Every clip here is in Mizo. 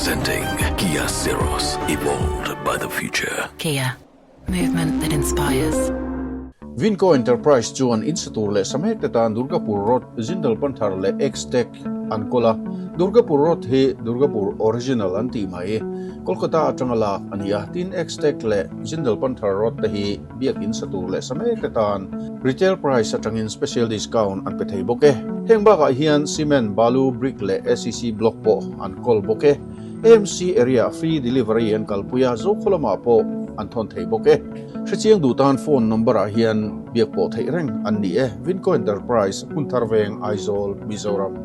Presenting Kia Syros, evolved by the future. Kia, movement that inspires. Vinco Enterprise chuan in sa tur leh sa mek te tan Durgapur Road, Jindal Panthar leh X-Tech an kawl a. Durgapur Road hi Durgapur Original an tih mai. Kolkata atanga lak a ni a, tin X-Tech leh Jindal Panthar Road te hi biakin sa tur leh sa mek te tan retail price atangin special discount an pe thei bawk e. Heng bakah hian cement, balu, brick leh ACC block pawh an kawl bawk e. AMC area free delivery an kalpui a, Zokhaw lamah pawh an thawn thei bawk e. Hrechiang duh tan phone number ah hian biak pawh theih reng an ni e. Vinco Enterprise, Hmunthar Veng, Aizawl, Mizoram.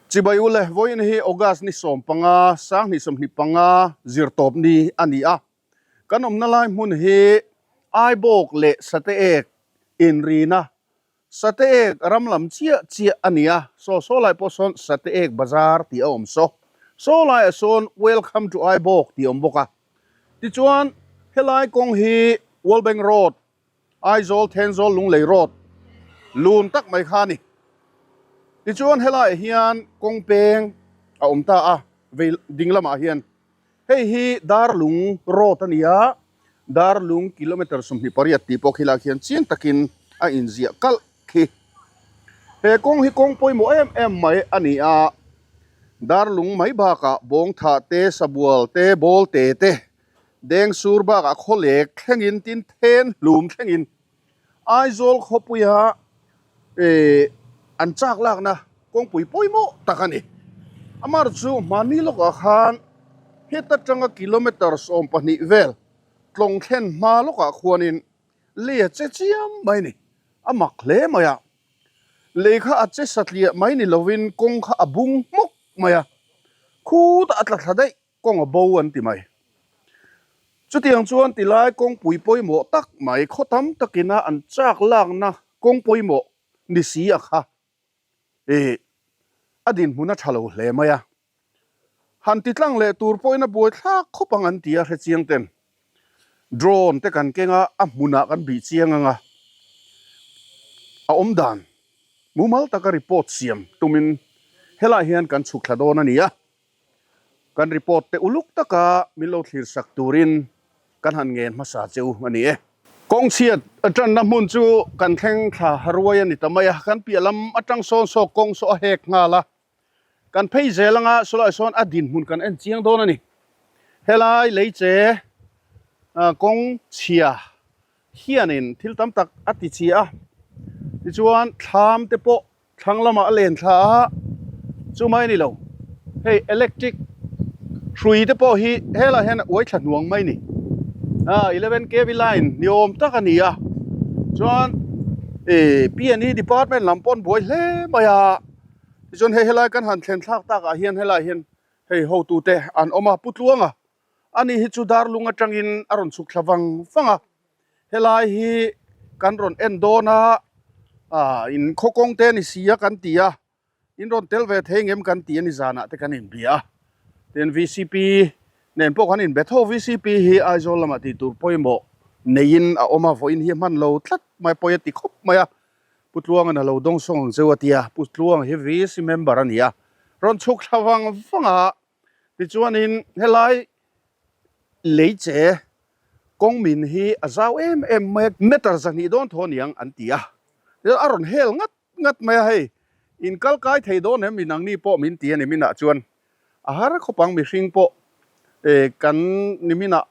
Chibai ule, vawiin hi August ni 15, 2025 zirtawp ni a ni a. Kan awmna lai hmun hi Aibawk leh Sateek inrina, Sateek ram lam chiah chiah a ni a, saw saw lai pawh sawn Sateek Bazar tih a awm saw. Saw laiah sawn Welcome to Aibawk tih a awm bawk a. Tichuan, helai kawng hi World Bank Road, Aizawl Thenzawl Lunglei Road lun tak mai kha a ni. Tichuan, helaiah hian kawng peng a awm ta a, vei ding lamah hian. Hei hi Darlung Road a ni a, Darlung kilometre 28 tih pawh khilai khian chiang takin a inziah kalh khi. He kawng hi kawng pawimawh em em mai a ni a, Darlung mai bakah Bawngthah te, Sabual te, Bawlte te, Dengsur bakah Khawlek thlengin tin then hlum thlengin Aizawl khawpuia an chak lakna kawngpui pawimawh tak a ni. Amar chu hmani lawkah khan heta tanga kilometre 12 vel tlawng thlen hma lawkah khuanin lei a che chiam mai a ni. A mak hle mai a, lei kha a che satliah mai ni lovin kawng kha a bung hmawk mai a, khutah a tla thla daih. Kawng a bo an ti mai. Chutiang chuan tilai kawngpui pawimawh tak mai khaw tam takina an chak lakna kawng pawimawh ni si a kha ih a dinhmun a tha lo hle mai a. Han ti tlang leh tur pawhin a buai thlak khawp ang an ti a hrechiang ten. Drone te kan keng a, a hmunah kan bih chiang ang a, a awm dan mumal taka report siam tumin helaiah hian kan chhuk thla dawn a ni a. Kan report te uluk taka min lo thlir sak turin kan han ngen hmasa che u a ni e. Kawng chhiat a tanna hmun chu kan thleng thla ruai a ni ta mai a, kan piah lam atang sawn saw kawng saw a hek nghal a, kan phei zel anga sawlai sawn a dinhmun kan en chiang dawn a ni. Helai leiche kawng chhia hianin thil tam tak a ti chhia a, tichuan thlam te pawh Thlang lamah a len thla a, chu mai a ni lo. Hei electric hrui te pawh hi helaiah hian a uai thla hnuang mai a ni. Ah 11 kv line ni awm tak a ni a, chuan ih P&E department lam pawh an buai hle mai a. Tichuan hei helai kan han thlen thlak takah hian helaiah hian hei hotute an awm a, Pu Tluanga Ani hi chu darlung atangin a rawn chhuk thla vang vang a, helai hi kan rawn en dawn a, ah in khaw kawng te a ni si a kan ti a, in rawn tel ve thei ngem kan ti a ni zanah te kan inbia a, tin VCP nen pawh kan inbe tho, VCP hi Aizawl lamah tih tur pawimawh neiin a awm a, vawiin hi a hman lo tlat mai pawi a ti khawp mai a, Pu Tluanga'n a lo dawng sawng ang cheu a ti a, Pu Tluanga hi VC member a ni a, rawn chhuk thla vang vang a. Tichuanin helai leiche kawng min hi a zau em em mai a, meter 200 dawn thaw aniang an ti a, tichuan a rawn hel ngat ngat mai a, hei in kal kai thei dawn em inangni pawh min ti a ni minah chuan a har khawp ang mihring pawh kan ni minah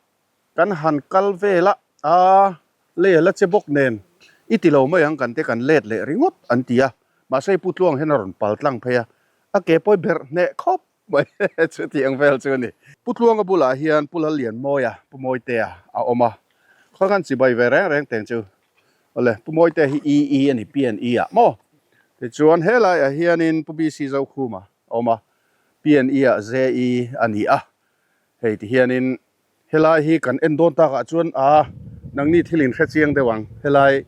kan han kal vel a, a lei a la che bawk nen i ti lo mai ang kan te kan let leh ringawt an ti a, mahse Pu Tluang hian a rawn pal tlang phei a, a ke pawi berh hneh khawp mai chuti ang vel chu a ni. Pu Tluanga bulah hian Pu Lallianmawia, Pu Mawitea a awm a, khaw khan chibai ve reng reng teng chu awle Pu Mawitea hi EE a ni, PNE ah maw? Tichuan helaiah hianin Pu BC Zokhuma a awm a, PNE ah JE a ni a, hei tihianin Helai hi kan en dawn takah chuan a nangni thil in hre chiang deuh ang. Helai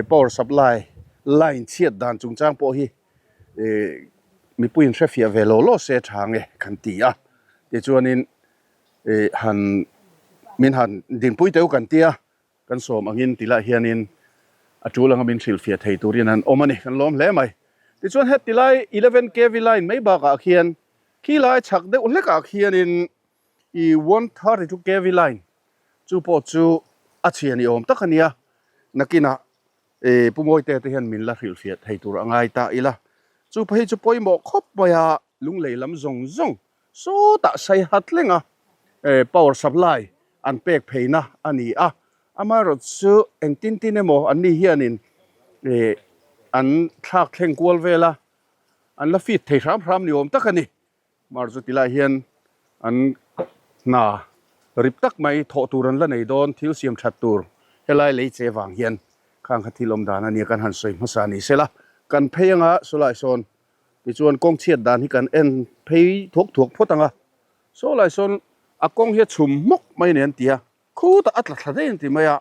power supply line chhiat dan chungchang pawh hi mipui in hre fiah ve lo law se tha nge kan ti a. Tichuanin han min han dinpui teuh kan ti a, kan sawm angin ti lah hianin a tul anga min hrilhfiah thei turin an awm a ni. Kan lawm hle mai. Tichuan heti lai 11 kv line mai bakah khian. Khilai chhak deuh hlekah khianin i 132 kv line chu pawh chu a chhia ni awm tak a nia. Nakinah i Pu Mawite te hian min la hrilhfiah thei tur a ngai ta ila. Chu phei chu pawimawh khawp mai a, lunglei lam zawng zawng sawtah sai hat leng a, power supply an pek pheina a ni a. Amaherawhchu chu engtin tin emaw an ni hianin an thlak thleng kual vel a, an la fit thei hram hram ni awm tak a ni. Mar chu tilai hian an hna rip tak mai thawh tur an la nei dawn, thil siam that tur helai lei che vang hian khang kha thil awm dan a nia kan han sawi hmasa ni sela. Kan phei anga sawlai sawn tichuan kawng chhiat dan hi kan en phei thuak thuak phawt anga sawlai sawn a kawng hi a chhum hmawk mai a ni an ti a. Khutah a tla thla daih an ti mai a,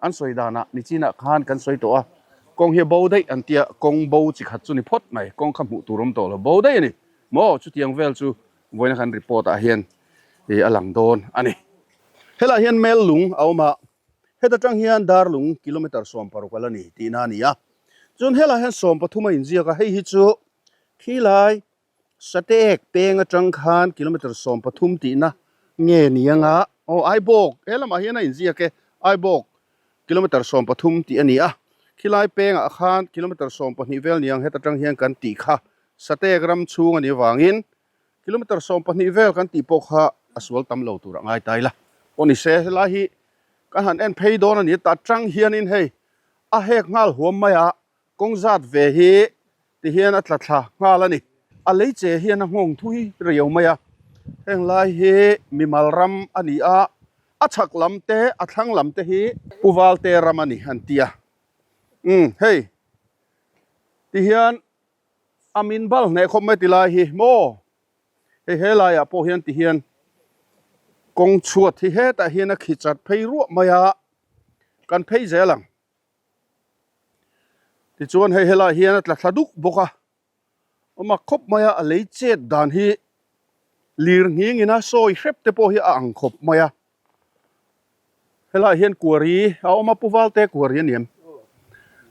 an sawi danah nichinah khan kan sawi tawh a, kawng hi a bo daih an tia, kawng bo chi khat chu ni phawt mai, kawng kha hmuh tur awm tawh lo, bo daih a ni maw? Chutiang vel chu vawiina kan report ah hian ih a lang dawn a ni. Helaiah hian mel lung a awm a, heta tang hian dar lung kilometre 16 a la ni tihna a ni a, chuan helaiah hian 13 a inziak a, hei hi chu khilai Sateek peng atang khan kilometre 13 tihna nge ni anga aw Aibawk he lamah hian a inziak e Aibawk kilometre 13 tih a ni a khilai pengah khan kilometre 12 vel ni ang heta tang hian kan tih kha Sateek ram chhung a nih avangin kilometre 12 vel kan tih pawh kha a sual tam lo tur a ngai ta ila pawh ni se helai hi kan han en phei dawn a ni ta tang hianin hei a hek nghal huam mai a kawng zat ve hi Ti hian a tla thla nghal a ni. A lei che hian a nghawng thui riau mai a, heng lai hi mimal ram a ni a, a chhak lam te a thlang lam te hi Pu Valte ram a ni an ti a. Umm hei ti hian a min bal hneh khawp mai ti lai hi maw hei he laiah pawh hian ti hian kawng chhuat hi hetah hian a khi chat phei ruah mai a, kan phei zel ang. Tichuan hei helaiah hian a tla thla duk bawk a, a mak khawp mai a, a lei chet dan hi lir nghing ina sawi hrep te pawh hi a ang khawp mai a. Helaiah hian kuari a awm a, Pu Valte kuari a ni em?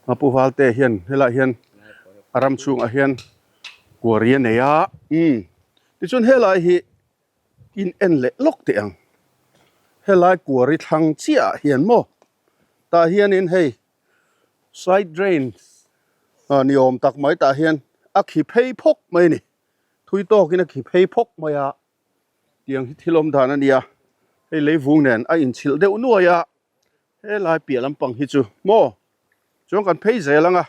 A Pu Valte hian helaiah hian a ram chhungah hian kuari a nei a, umm tichuan helai hi in en leh lawk teh ang. Helai kuari thlang chiahah hian maw Tah hianin hei side drain ah ni awm tak mai tah hian a khi phei phawk mai a ni. Thui tawkin a khi phei phawk mai a, tiang hi thil awm dan a nia. Hei leivung nen a inchhilh deuh nuai a, helai piah lampang hi chu maw chuan kan phei zel ang a.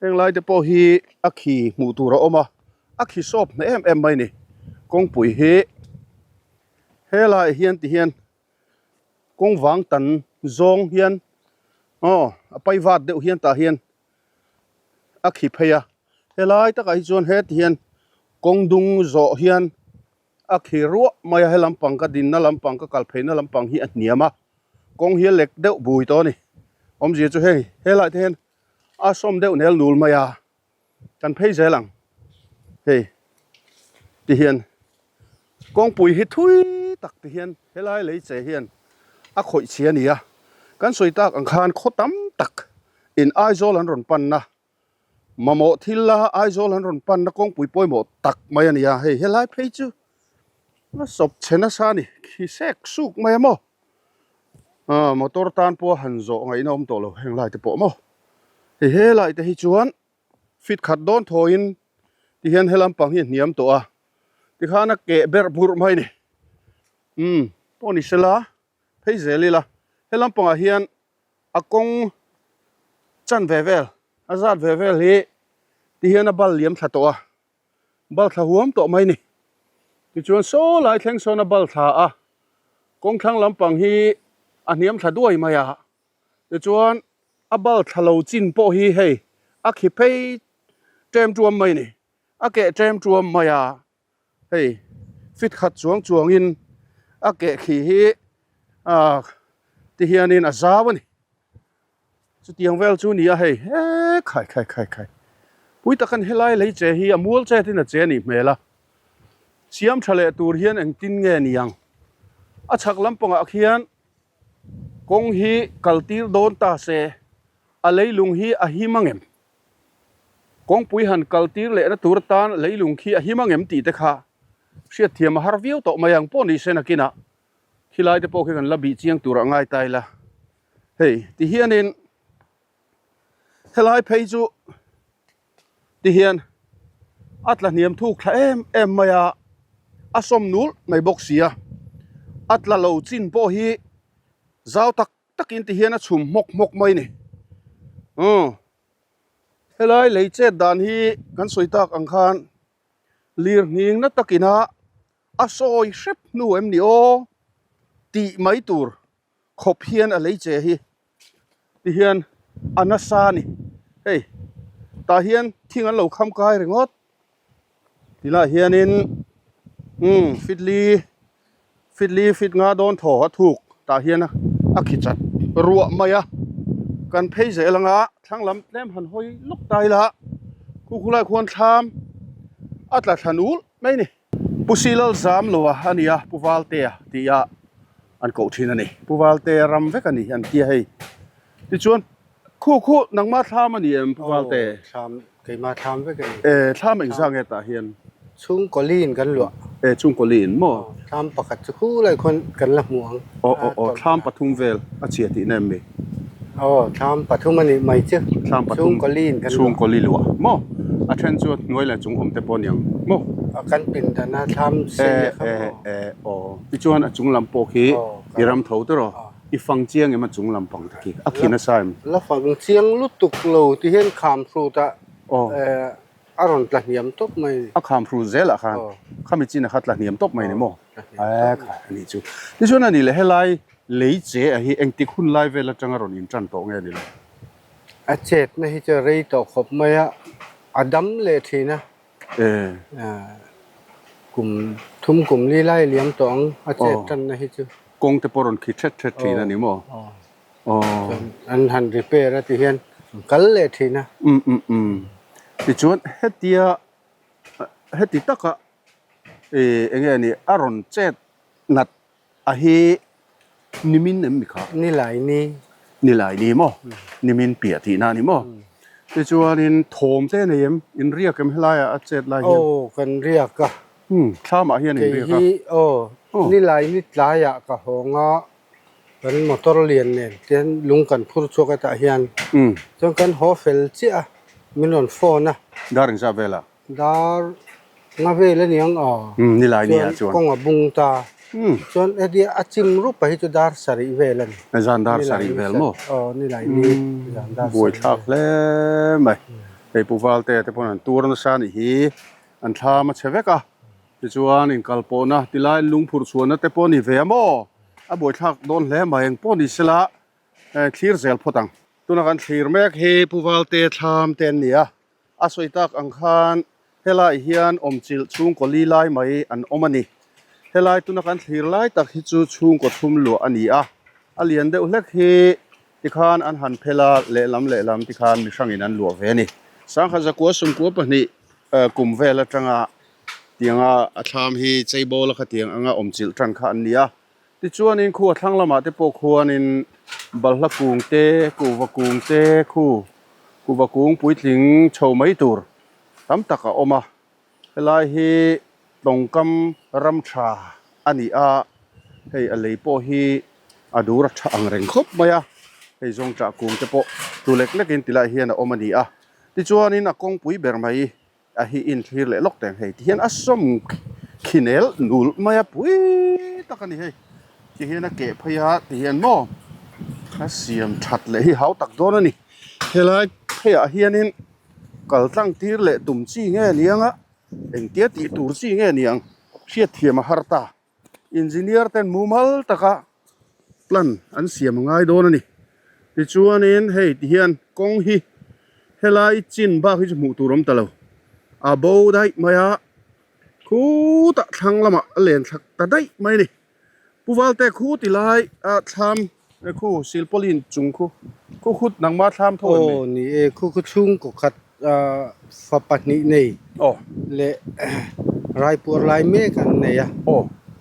Heng lai te pawh hi a khi hmuh tur a awm a, a khi sawp hneh em em mai a ni. Kawngpui hi helaiah hian ti hian kawng vang tan zawng hian aw a pai vat deuh hian tah hian a khi phei a, helai takah hi chuan heti hian kawng dung zawh hian a khi ruah mai a, he lampang ka dinna lampang ka kal pheina lampang hi a hniam a, kawng hi a lek deuh bui tawh a ni. Awmzia chu hei helaiah te hian a sawm deuh nel nul mai a, kan phei zel ang hei ti hian kawngpui hi thui tak ti hian helai lei che hian a khawih chhi a ni a, kan sawi tak ang khan khaw tam tak in Aizawl an rawn panna Mamawh thil la Aizawl an rawn panna kawngpui pawimawh tak mai a ni a, hei helai phei chu a sawp chhe nasa a ni, khi sek suk mai a maw? Aaa motor tan pawha han zawh ngaihna awm tawh lo heng lai te pawh maw? Hei helai te hi chuan fit khat dawn thawiin ti hian he lampang hi a hniam tawh a, tikhan a keh berh burh mai a ni. Umm pawh ni sela phei zel ila he lampangah hian A kawng chan ve vel, a zat ve vel hi ti hian a bal liam thla tawh a, bal thla huam tawh mai ni. Tichuan saw lai thleng sawn a bal thla a, kawng thlang lampang hi a hniam thla duai mai a, tichuan a bal thla lo chin pawh hi hei a khi phei ṭem ṭuam mai ni, a keh ṭem ṭuam mai a. Hei fit khat chuang chuangin a keh khi hi ah ti hianin a zau a ni. Chutiang vel chu a ni a hei he khai khai khai khai pui tak a ni helai lei che hi a mual chet in a che a nih hmel a siam tha leh tur hian engtin nge ni ang a chhak lampangah khian kawng hi kal tir dawn ta se a leilung hi a him ang em? Kawngpui han kal tir lehna tur atan leilung khi a him ang em tih te kha. Hriatthiam a har viau tawh mai ang pawh ni se nakinah khilai te pawh khi kan la bih chiang tur ah ngai ta ila. Hei ti hianin helai phei chu ti hian a tla hniam thuk thla em em mai a, a sawm nul mai bawk si a, a tla lo chin pawh hi zau tak takin ti hian a chhum hmawk hmawk mai a ni. Umm helai lei chet dan hi kan sawi tak ang khan lir nghing na takina a sawi hrep hnu em ni aw tih mai tur khawp hian a lei che hi ti hian a nasa a ni hei tah hian thing an lo kham kai ringawt tilaiah hianin umm fitli fitli fit nga dawn thaw a thuk tah hian a khi chat ruah mai a kan phei zel anga thlang lam tlem han hawi lawk ta ila khu khulai khuan thlam a tla thla nul mai a ni. Pu Silal zam lo a a ni a, Pu Valtea tih a an koh thin a ni. Pu Valtea ram vek a ni an tia hei. Tichuan khu khu nangmah thlam a ni em Pu Valte? Aw thlam, keimah thlam vek a ni. E thlam engzah nge tah hian? Chhungkaw liin kan luah. E chhungkaw liin maw? Aw thlam pakhat chu khu lai khuan kan la hmu ang. Aw aw aw thlam pathum vel a chhia tihna em mi? Aw thlam pathum a nih mai chu. Thlam pathum Chhungkaw liin kan luah. Chhungkaw li luah maw? A then chu hnuai leh chung awm te pawh a ni ang maw? A kan pindan a thlam sei a kha maw? E e aw tichuan a chung lam pawh khi i ram tho te rawh i fang chiang em a chung lam pang te khi a khi nasa em? La fang chiang lutuk lo ti hian kham hrut ah a rawn tla hniam tawp mai a ni. A kham hrut zel ah khan khami chin a kha tla hniam tawp mai a ni maw? E kha a nih chu. Tichuan a nih leh helai lei che a hi engtik hun lai vel atanga rawn in tan tawh nge ni lo? A chetna hi chu rei tawh khawp mai a, a dam leh thin a. E. Kum thum kum li lai liam tawh ang a chet tanna hi chu. Kawng te pawh rawn khi thet thet thin a ni maw? Aw. Chuan an han repair a ti hian an kal leh thin a. Um um um. Tichuan hetia heti taka e enge ni a rawn chet nat a hi nimin em mi kha? Nilai ni. Nilai ni maw? Nimin piah tihna a ni maw? Tichuanin thawm te nei em? In riak em helaiah a chet lai hian? Aw kan riak a. Um thlamah hian in riak a. Kei hi aw nilai ni tlaiah ka hawng a kan motor lian nen tian lung kan phur chhuak a tah hian chuan kan haw fel chiah a min rawn phone a. Dar engzah velah? Dar nga vel a niang aw. Umm nilai ni ah chuan. Kawng a bung ta. Umm. Chuan hetia a chim rup a hi chu dar sarih vel a ni. Zan dar sarih vel maw? Aw nilai ni zan dar sarih. Buai thlak hle mai. Hei Pu Valte te pawn an tur nasa anih hi an thlam a chhe vek a. Tichuan inkal pawhna tilai lungphurh chhuahna te pawh a ni ve a maw? A buai thlak dawn hle mai engpawh ni sela thlir zel phawt ang. Tuna kan thlir mek hi Pu Valte thlam te an ni a. A sawi tak ang khan helai hian awmchilh chhungkaw li lai mai an awm a ni. Helai tuna kan thlir lai tak hi chu chhungkaw thum luah a ni a, a lian deuh hlek hi tikhan an han phel a, lehlam lehlam tikhan mi hrangin an luah ve a ni. Sangha zakua sumkua pahnih kum vel atanga tianga a thlam hi cheibawl a khatiang anga awmchilh tan kha an ni a. Tichuanin khu a thlang lamah te pawh khuanin balhla kung te, kuhva kung te khu kuhva kung puitling chho mai tur tam tak a awm a. Helai hi tawngkam ram tha a ni a, hei a lei pawh hi a dur a tha ang reng khawp mai a, hei zawngṭah kung te pawh tlu lek lekin ti lai hian a awm a ni a. Tichuanin a kawngpui ber mai A hi in thlir leh lawk teng hei ti hian a sawm khinel nul mai a pui tak a ni hei ti hian a keh phei a ti hian maw a siam that leh hi hau tak dawn a ni helai pheiah hianin kal tlang tir leh tum chi nge ni ang a engtia tih tur chi nge ni ang hriatthiam a har ta. Engineer ten mumal taka plan an siam a ngai dawn a ni. Tichuanin hei ti hian kawng hi helai chin bak hi chu hmuh tur awm ta lo. A bo daih mai a, khutah thlang lamah a len thlak ta daih mai a ni. Pu Valte khu ti lai a thlam khu silpauline chung khu khu khut nangma thlam tho em ni? Aw ni e, khu khu chhungkaw khat Fa pahnih nei leh raipuar lai mek an nei a,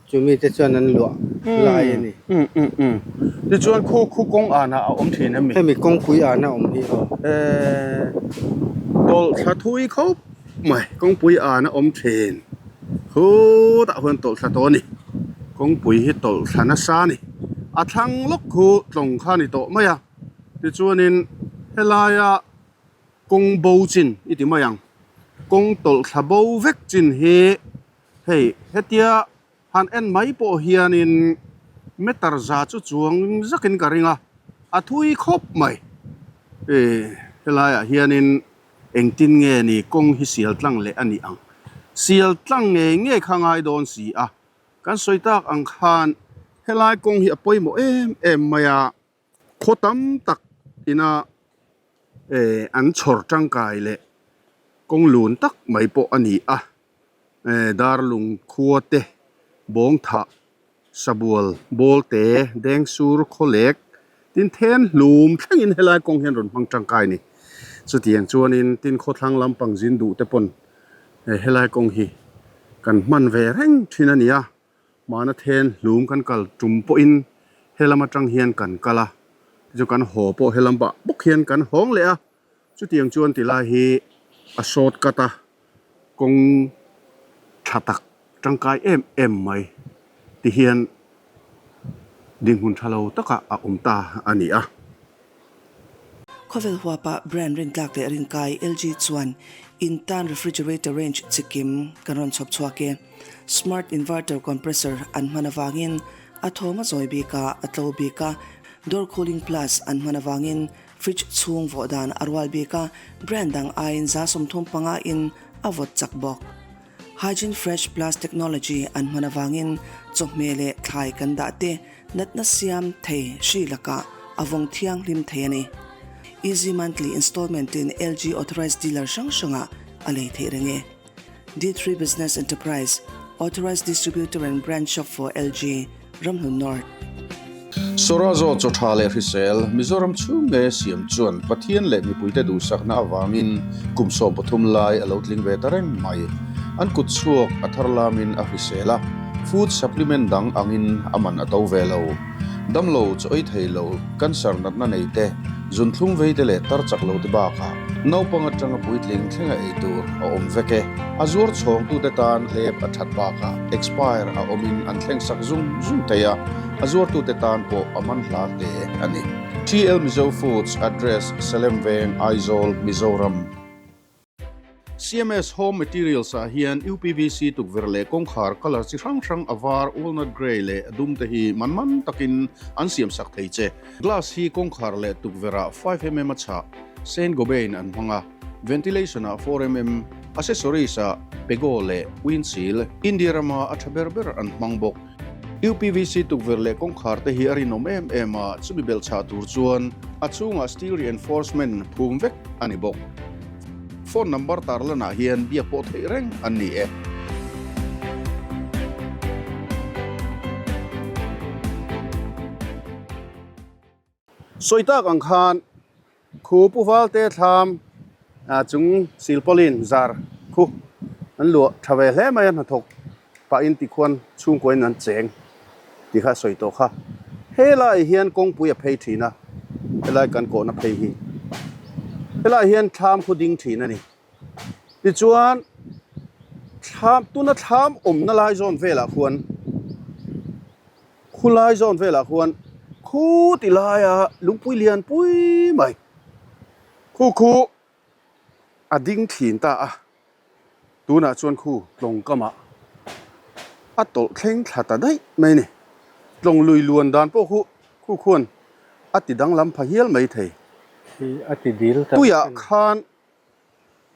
chumi te chuan an luah lai a ni. Tichuan khu khu kawng anah a awm thin em mi? Hemi kawngpui anah a awm hi aw. Tawlh thla thui khawp mai kawngpui an a awm thin. Khutah huan tawlh thla tawh a ni. Kawngpui hi tawlh thla nasa a ni. A thlang lawk khu tlawng kha a ni tawh mai a. Tichuanin helaia kawng bo chin i ti mai ang. Kawng tawlh thla bo vek chin hi hei hetia han en mai pawh hianin meter za chu chuang zakin ka ring a, a thui khawp mai. Ih helaiah hianin. Engtin nge ni kawng hi sial tlang leh a nih ang? Sial tlang ngei ngei kha ngai dawn si a. Kan sawi tak ang khan helai kawng hi a pawimawh em em mai a, khaw tam tak ina an chhawr tangkai leh kawng lun tak mai pawh a ni a. Darlung khua te bawng thah Sabual, Bawlte, Dengsur, Khawlek, tin then hlum thlengin helai kawng hian rawn hmang tangkai a ni. Chutiang chuanin tin khawthlang lampang zin duh te pawn helai kawng hi kan hman ve reng thin a ni a, mahna then hlum kan kal tum pawhin helam atang hian kan kal a, tichuan kan haw pawh helam bah bawk hian kan hawng leh a, chutiang chuan tilai hi a short cut a. Kawng tha tak tangkai em em mai ti hian dinhmun tha lo takah a awm ta a ni a. Khawvel huapa brand rintlak leh rinkai LG chuan in tan refrigerator range chikim kan rawn chhawp chhuak e. Smart inverter compressor an hman avangin a thawm a zawi bik a, a tlo bik a, door cooling plus an hman avangin Fridge chhung vawh dan a rual bik a, brand dang aiin 35% in a vawt chak bawk. Hygiene Fresh Plus technology an hman avangin chawhmeh leh thlai kan dah te natna siam thei hri lakah a vawng thianghlim thei a ni. Easy monthly installment in LG authorized dealer hrang hrangah a lei theih reng e. D3 Business Enterprise, Authorized Distributor and Brand Shop for LG, Ramhlun North. Sawrazo chaw tha leh hrisel, Mizoram chhung nge siam chuan Pathian leh mipuite duhsakna avangin kum 13 lai a lo tling ve ta reng mai. An kut chhuak a thar lamin a hrisel a, food supplement dang angin a man a to ve lo. Damlo chaw ei thei lo, cancer natna nei te, zunthlum vei te leh tar chak lo te bakah naupang atanga puitling thlenga ei tur a awm vek e. A zuar chhawngtute tan hlep a that bakah expire a awmin an thleng sak zung zung thei a, a zuartute tan pawh a man hla hle a ni. TL Mizo Foods Address, Salem Veng, Aizawl, Mizoram. CMS Home Materials ah hian UPVC tukverh leh kawngkhar colour chi hrang hrang a var, walnut grey leh a dum te hi man man takin an siam sak thei che. Glass hi kawngkhar leh tukverh ah 5mm a chhah, Saint Gobain an hmang a, ventilation ah 4mm, accessories ah Pego leh Windshield, India rama a tha ber ber an hmang bawk. UPVC tukverh leh kawngkhar te hi a rinawm em em a, chumi belh chhah tur chuan a chhungah steel reinforcement phum vek a ni bawk. Phone number tarlanah hian biak pawh theih reng an ni e. Sawi tak ang khan khu Pu Valte thlam chung silpawlin zar khu an luah tha ve hle mai a, hnathawk pahin tikhuan chhungkuain an cheng tih kha a sawi tawh kha. Helaiah hian kawngpui a phei thin a, helai kan kawhna phei hi helaiah hian thlam khu ding thin a ni. Tichuan thlam tuna thlam awmna lai zawn velah khuan Khulai zawn velah khuan khu ti laia lungpui lian pui mai khu khu a ding thin ta a, tunah chuan khu tlawng kamah a tawlh thleng thla ta daih mai a ni. Tlawng lui luan dan pawh khu khu khuan a ti danglam pha hial mai thei. Tuiah khan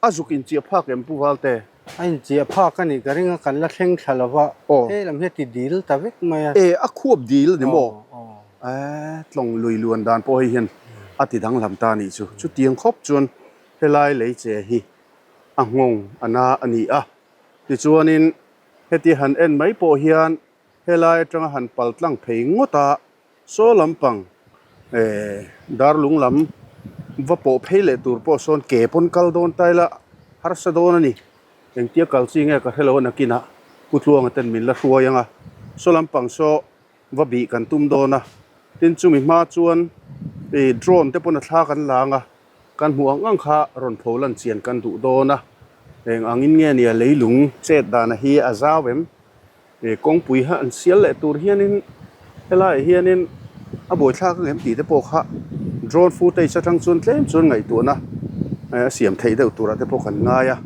A zuk inchiah phak em Pu Valte? A inchiah phak a nih ka ring a, kan la thleng thla lo va, he lam hi a ti dil ta vek mai a. E, a khuap dil a ni maw? E, tlawng lui luan dan pawh hei hian a ti danglam ta a nih chu. Chutiang khawp chuan helai lei che hi a nghawng a na a ni a. Tichuanin heti han en mai pawh hian helai atanga han pal tlang phei ngawt a, Saw lampang eh darlung lam va pawh phei leh tur pawh sawn ke pawn kal dawn ta ila harsa dawn a ni. Engtia kal chi nge ka hrelo a nakinah Pu Tluanga ten min la hruai ang a, saw lampang saw va bih kan tum dawn a, tin chumi hma chuan ih drone te pawn a thla kan la ang a, kan hmuh ang ang kha rawn pho lan chian kan duh dawn a. Eng angin nge nia leilung chet dana hi a zau em? Kawngpui kha an sial leh tur hianin helaiah hianin a buaithlak ang em tih te pawh kha drone footage atang chuan tlem chuan ngaihtuahna a siam theih deuh turah te pawh kan ngai a.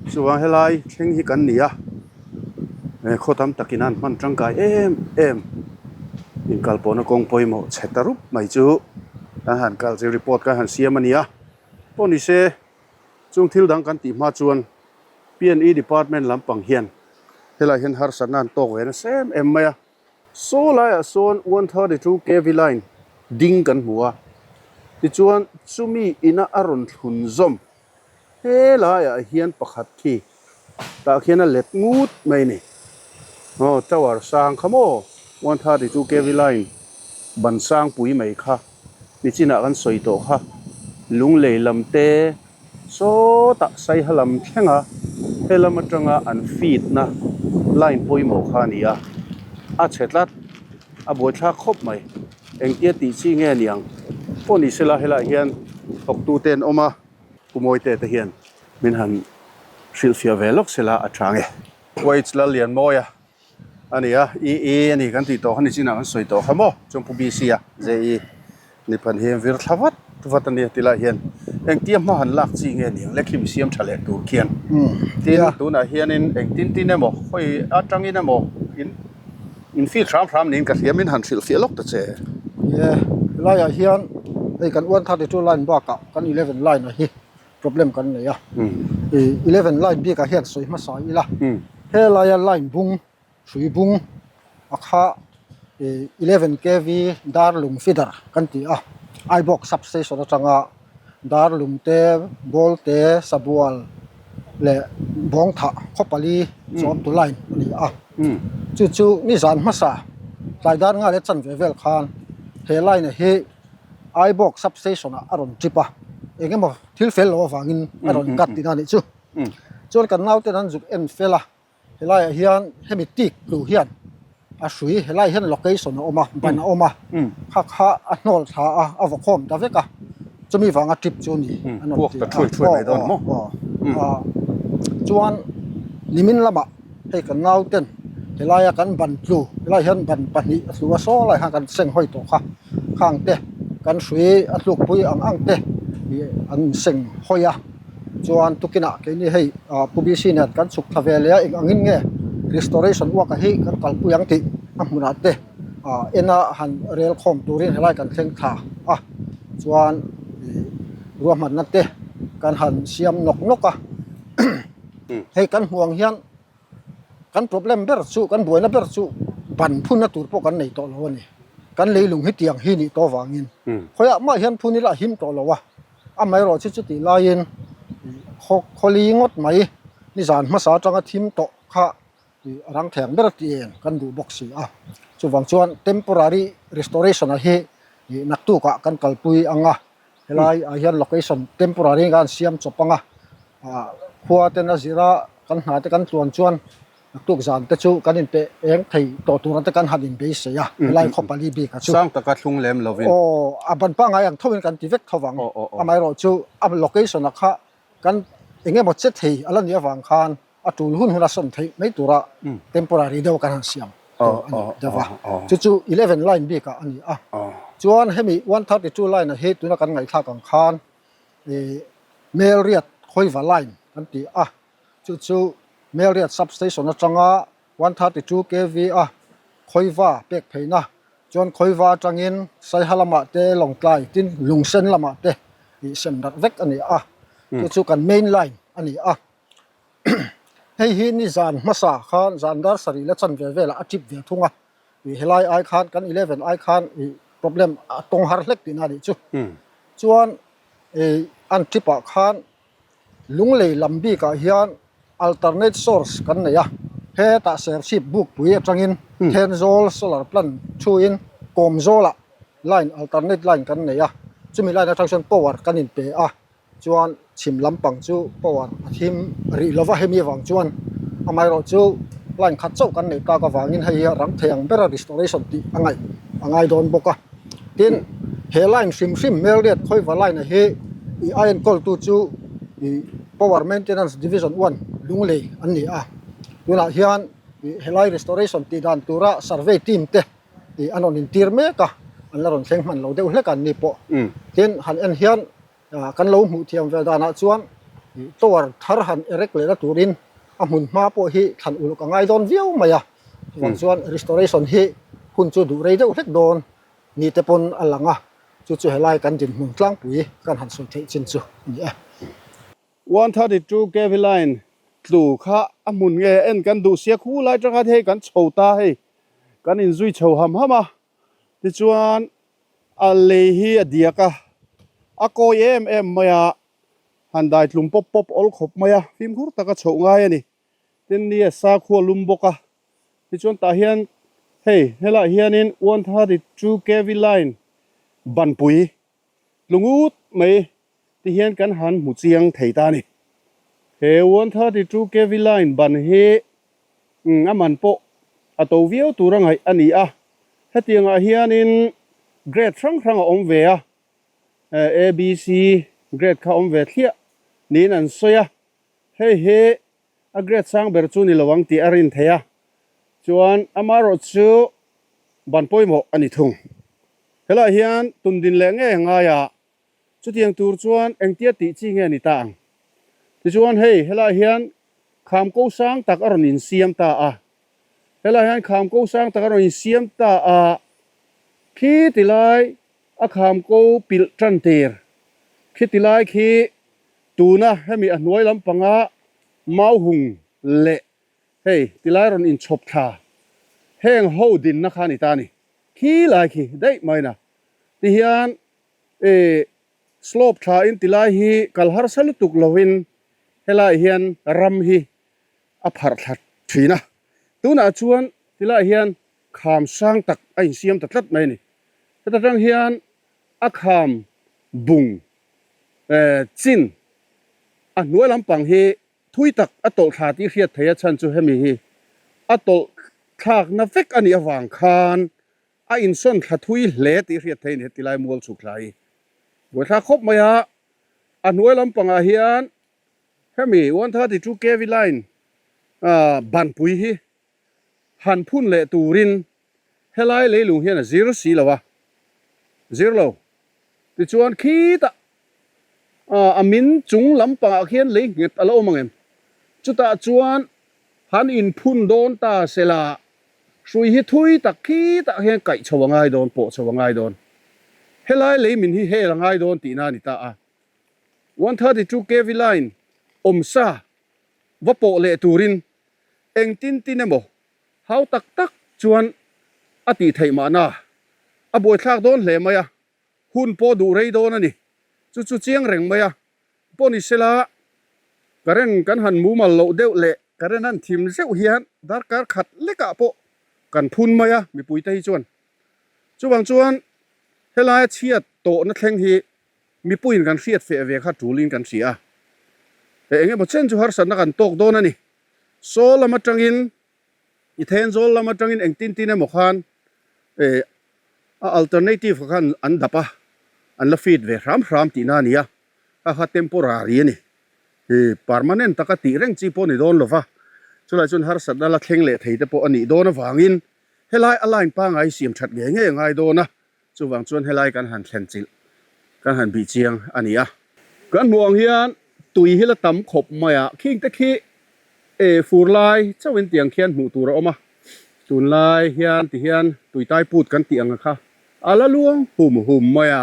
Chuvang helai thleng hi kan ni a, khaw tam takin an hman tangkai em em inkalpawhna kawng pawimawh chhe ta rup mai chu kan han kal chu report kan han siam a ni a. Pawh ni se chung thil dang kan tih hma chuan P&E department lampang hian helaiah hian harsatna an tawk ve nasa em em mai a. Saw laiah sawn 132 kv line ding kan hmu a, tichuan chumi ina a rawn thlun zawm helaiah hian pakhat khi tah khian a let ngut mai a ni. Aw tower sang kha maw 132 kv line ban sang pui mai kha nichinah kan sawi tawh kha lunglei lam te Sawtah Saiha lam thlenga helam atanga an feed na line pawimawh kha a ni a, a chhe tlat, a buaithlak khawp mai. Engtia tih chi nge niang pawh ni sela helaiah hian thawktu te an awm a, Pu Mawite te hian min han hrilhfiah ve lawk sela a tha nge. Wage Lallianmawia A ni a, EE a ni kan tih tawh kha nichinah kan sawi tawh kha maw? Chuan Pu BC a JE ni phan hi vir thla vat vat a nia tilai hian engtia hma han lak chi nge niang le khim siam tha leh tur khian. Tin, tunah hianin engtin tin emaw khawi atangin emaw in in field hram hram niin ka hria min han hrilhfiah lawk ta che. Ye, helaiah hian hei kan 132 line bakah kan 11 line a hi problem kan nei a ih eleven line bikah hian sawi hmasa ila helaia line bung hrui bung a kha ih eleven kv darlung feeder kan ti a Aibawk sub station atanga darlung te ball te sabual leh bawngthah khaw pali chawm tu line a ni a chu chu nizan hmasa tlai dar nga leh chanve vel khan he line a hi. Aibawk sub station ah a rawn trip a, eng emaw thil fel loh avangin a rawn cut tihna a nih chu. Chuan kan nauten an zuk en fel a, helaiah hian hemi tik tlu hian a hrui helaiah hian location a awm a, ban a awm a, kha kha a hnawl thla a, a vawkhawm ta vek a, chumi vanga trip chu a ni an rawn ti a. Aw aw aw chuan nimin lamah hei kan nauten helaia kan ban tlu helaiah hian ban pahnih a tlu a saw lai khan kan seng hawi tawh kha khang te kan hrui a tluk pui ang ang te ih an seng hawi a chuan tukinah keini hei ah pu BC nen kan chhuk thla ve leh a eng angin nge restoration work ah hi kan kalpui ang tih a hmunah te ah en a han rel khawm turin helai kan thleng thla a chuan ih ruahmanna te kan han siam nawk nawk a. Hei kan hmuh ang hian kan problem ber chu kan buaina ber chu ban phunna tur pawh kan nei tawh lo a ni. Kan leilung hi tiang hi nih tawh avangin khawiah mah hian phun ila a him tawh lo a, amaherawh chu chutih laiin khaw khawli ngawt mai nizan hmasa atanga thim tawh kha a rang thei ang ber a ti em kan duh bawk si a. Chuvang chuan temporary restoration ah hi naktukah kan kalpui ang a. Helai ah hian location temporary khan siam chawp ang a ah khua ten a zir a kan hna te kan tluan chuan naktuk zan te chu kan inpeh eng thei tawh tur te kan han inbeisei a helai khaw pali bik ah chu. Sang taka thlung lem lovin. Aw a ban pangngai ang tho in kan ti vek tho vang amaherawh chu a location ah kha kan eng emaw che thei a la nih avang khan a tul hun hun a sawn theih mai tura temporary deuh kan han siam tur a ni deuh a, chu chu 11 line bikah a ni a. Chuan hemi 132 line ah hi tuna kan ngaihthlak ang khan ih Melriat Khawiva line kan ti a, chu chu Melriat substation atanga 132 kv a Khawiva pek pheihna chuan Khawiva atangin Saiha lamah te Lawngtlai tin Lungsen lamah te ih sem darh vek a ni a, chu chu kan main line a ni a. Hei hi nizan hmasa khan zan dar sarih la chan ve velah a tip ve thung a, ih helai ai khan kan 11 ai khan ih problem a tawng har hlek tihna a nih chu. Chuan ih an tip ah khan Lunglei lam bikah hian alternate source kan nei a, hetah Serchhip Bukpui atangin Thenzawl solar plant thuin Kawmzawlah line alternate line kan nei a, chumi line atang chuan power kan inpe a. Chuan chhim lampang chu power a thim rih lova hemi avang chuan amaherawh chu line khat chauh kan neih tak avangin hei hi a rang thei ang bera restoration tih a ngaih a ngai dawn bawk a. Tin, he line hrim hrim Melriat Khawiva line a hi ih a enkawltu chu ih. Power Maintenance Division One, Lunglei an ni a. Tunah hian helai restoration tih dan tura survey team te an rawn intir mek a, an la rawn thleng hman lo deuh hlek a an ni pawh. Tin, han en hian kan lo hmuh thiam ve danah chuan tower thar han erect lehna turin a hmun hma pawh hi thlan uluk a ngai dawn viau mai a. Chuvang chuan restoration hi hun chu duh rei deuh hlek dawn ni te pawn a lang a, chu chu helai kan dinhmun tlangpui kan han sawi theih chin chu a ni e. 132 KV line tlu kha a hmun nge en kan duh sia khu lai tanga hei kan chho ta hei kan inzui chho ham ham a tichuan a lei hi a diak a a kawi em em mai a han dai tlum pawp pawp awl khawp mai a fimkhur taka chhoh ngai a ni tin ni a sakhua lum bawk a. Tichuan tah hian hei helaiah hianin 132 kv line banpui tlungut mai ti hian kan han hmu chiang thei ta a ni. He 132 kv line ban hi a man pawh a to viau tur a ngaih a ni a, hetiangah hianin grade hrang hrang a awm ve a, ABC grade kha a awm ve thliah niin an sawi a, hei hi A grade sang ber chu ni lo ang tih a rin theih a, chuan amaherawh chu ban pawimawh a ni thung. Helaiah hian tum din leh ngei a ngai a, chutiang tur chuan engtia tih chi nge ni ta ang? Tichuan hei helaiah hian kham ko sang tak a rawn insiam ta a, helaiah hian kham ko sang tak a rawn insiam ta a, khi tilai a kham ko pilh tan tir, khi tilai khi Tuna hemi a hnuai lampanga mauhung leh hei tilai rawn inchhawp thla heng ho dinna kha a ni ta a ni. Khi lai khi daih mai na tihian ih slope tha in tilai hi kal harsa lutuk lovin helaiah hian ram hi a pharh thla thin a. Tunah chuan tilaiah hian kham sang tak a insiam ta tlat mai a ni. Heta tang hian a kham bung chin a hnuai lampang hi thui tak a tawlh thla tih hriat theih a chhan chu hemi hi a tawlh thlakna vek a nih avang khan a insawn thla thui hle tih hriat theih a ni heti lai mual chhuk thla hi buaithlak khawp mai a a hnuai lampangah hian hemi 132 kv line banpui hi han phun leh turin helai leilung hian a zir si lo a, zir lo. Tichuan khitah a min chung lampangah khian lei nghet a la awm ang em? Chutah chuan han inphun dawn ta sela hrui hi thui tak khitah hian kaih chho a ngai dawn, pawh chho a ngai dawn. Helai lei min hi hel a ngai dawn tihna a ni ta a. 132 kv line awmsa va pawh leh turin engtin tin emaw Hau tak tak chuan a tih theih mahna a buaithlak dawn hle mai a, hun pawh duh rei dawn a ni. Chu chu chiang reng mai a, pawh ni sela current kan han mumal loh deuh leh current han thim zeuh hian darkar khat lekah pawh kan phun mai a mipuite hi chuan. Chuvang chuan helaia chhiat tawhna thleng hi mipuiin kan hriat feh ve kha tulin kan hria a, eng emaw chen chu harsatna kan tawk dawn a ni. Saw lam atangin, i Thenzawl lam atangin engtin tin emaw khan eh a alternative kha khan an dap a, an la fit ve hram hram tihna a ni a, kha kha temporary a ni. Ih permanent taka tih reng chi pawh a ni dawn lo va, chulai chuan harsatna la thleng leh thei te pawh a nih dawn avangin helai a line pangngai siam that ngei ngei a ngai dawn a. Chuvang chuan helai kan han thlen chilh, kan han bih chiang a ni a. Kan hmuh ang hian tui hi la tam khawp mai a, khing te khi eh fur lai chauhin tiang khian hmuh tur a awm a, tunlai hian ti hian tui tai put kan tih ang kha a la luang hum hum mai a,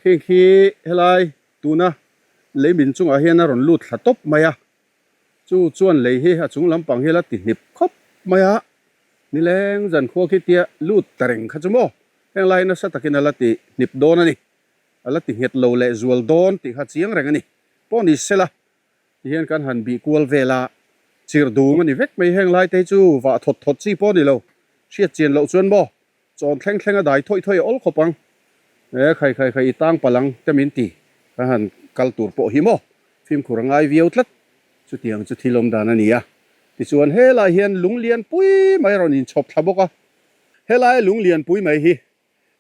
khing khi helai tuna lei min chungah hian a rawn lut thla tawp mai a. Chu chuan lei hi a chung lampang hi la ti hnip khawp mai a, nileng zan khua khi tia lut ta reng kha chu maw, heng lai nasa takin a la ti hnip dawn a ni, a la ti nghet lo leh zual dawn tih kha chiang reng a ni. Pawh ni sela ti hian kan han bih kual vel a, chirh dum a ni vek mai heng lai te hi chu vah thawt thawt chi pawh a ni lo, hriat chian loh chuan maw Chawn thleng thleng a dai thawih thawih a awl khawp ang. E khai khai khai i tang palh ang te min ti. Kan han kal tur pawh hi maw fimkhur a ngai viau tlat. Chutiang chu thil awm dan a ni a. Tichuan helai hian lung lian pui mai a rawn inchhawp thla bawk a. Helai lung lian pui mai hi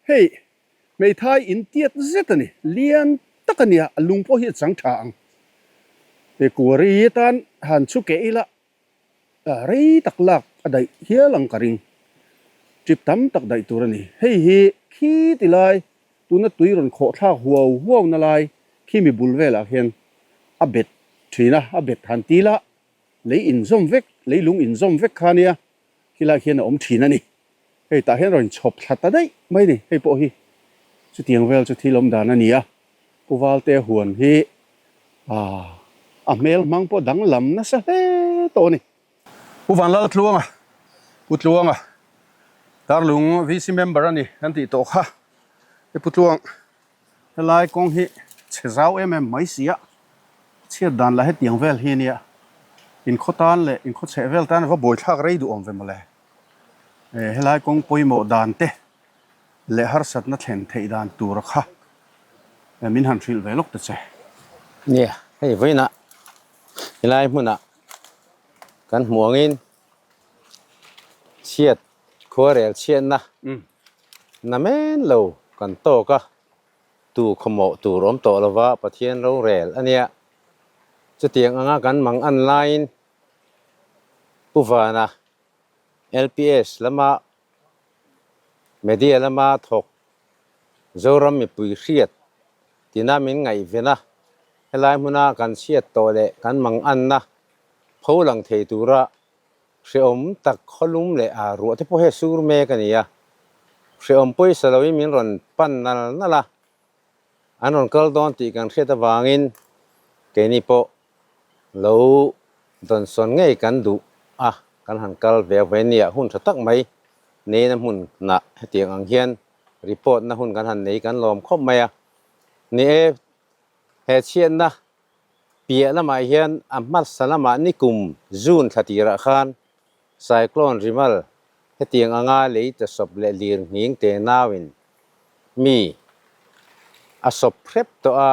hei hmeithai in tiat zet a ni. Lian tak a nia, a lung pawh hi a chang tha ang. He quarry atan han chu keh ila rei tak lak a daih hial ang ka ring. Trip tam tak daih tur a ni. Hei hi khi ti lai tuna tui rawn khawh thlak huau huau na lai khi mi bul velah khian a bet thin a, a bet han ti la lei inzawm vek, leilung inzawm vek kha nia khilai khian a awm thin a ni. Hei tah hian rawn chhawp thla ta daih mai ni, hei pawh hi chutiang vel chu thil awm dan a ni a, Pu Valte huan hi a hmel hmang pawh danglam nasa hle tawh a ni. Pu Vanlaltluanga, Pu Tluanga, Darlung VC member a ni kan tih tawh kha, he Pu Tluang Helai kawng hi chhe zau em em mai si a, chhiat dan lah hetiang vel hi ania, inkhaw tan leh inkhaw chheh vel tan a va buaithlak rei duh awm ve mawle. Helai kawng pawimawh dan te leh harsatna thlen theih dan tura kha min han hrilh ve lawk ta che. Nia, hei vawiinah helai hmunah kan hmuh angin chhiat Khuarel chhiatna na men lo kan tawk a, tu khawmawh tur awm tawh lova Pathian rorel a nia. Chutiang anga kan mang an laiin Pu Vana LPS lama media lama thawk Zoram mipui hriat tina min ngaihven a, helai hmuna kan chhiat tawh leh kan mang anna pho lang thei tura Hrehawm tak khawlum leh a ruah te pawh hi a sur mek a ni a, hrehawm pawisa loin min rawn pan nal nal a, an rawn kal dawn tih kan hriat avangin keini pawh lo dawnsawn ngei kan duh a, kan han kal ve ve nia hun tha tak mai neina hmunah hetiang ang hian report na hun kan han nei kan lawm khawp mai a, ni e he chhiatna Piah lamah hian a hmasa lamah nikum June thla tirah khan Cyclone Rimal hetiang anga lei ta sawp leh lir nghing te nauin mi a sawp hrep tawh a,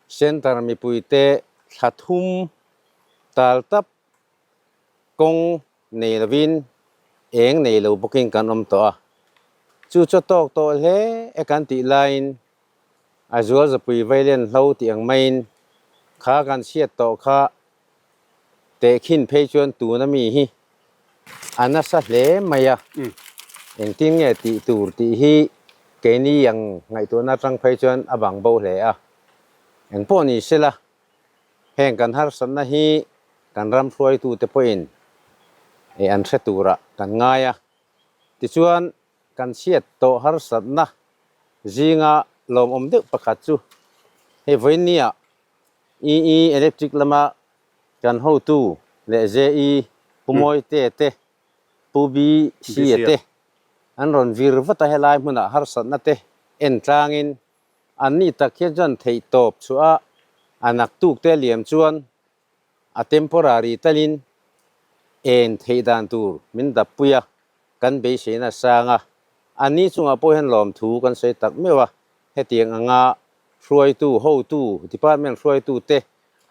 Centre mipuite thla thum tal tap kawng nei lovin eng nei lo bawkin kan awm tawh a, chu chu tawk tawh hle e kan tih laiin A zual zapui vailen hlo tih ang maiin kha kan chhiat tawh kha tehkhin phei chuan tuna mi hi a nasa hle mai a, engtin nge tih tur tih hi keini ang ngaihtuahna atang phei chuan a bang bo hle a. Engpawh ni sela heng kan harsatna hi kan ram hruaitute pawhin an hre turah kan ngai a, tichuan Kan chhiat tawh harsatna zinga lawmawm deuh pakhat chu hei vawinia EE Electric lama kan hotu leh JE Pu Mawite te, Pu BC-a te an rawn vir vat a, helai hmunah harsatna te en tlangin anni tak hian chuan theihtawp chhuah a, a naktuk te liam chuan a temporary talin en theih dan tur min dappui a, kan beiseina a sang a, a ni chungah pawh hian lawmthu kan sawi tak meuh a, hetiang anga hruaitu, hotu, department hruaitute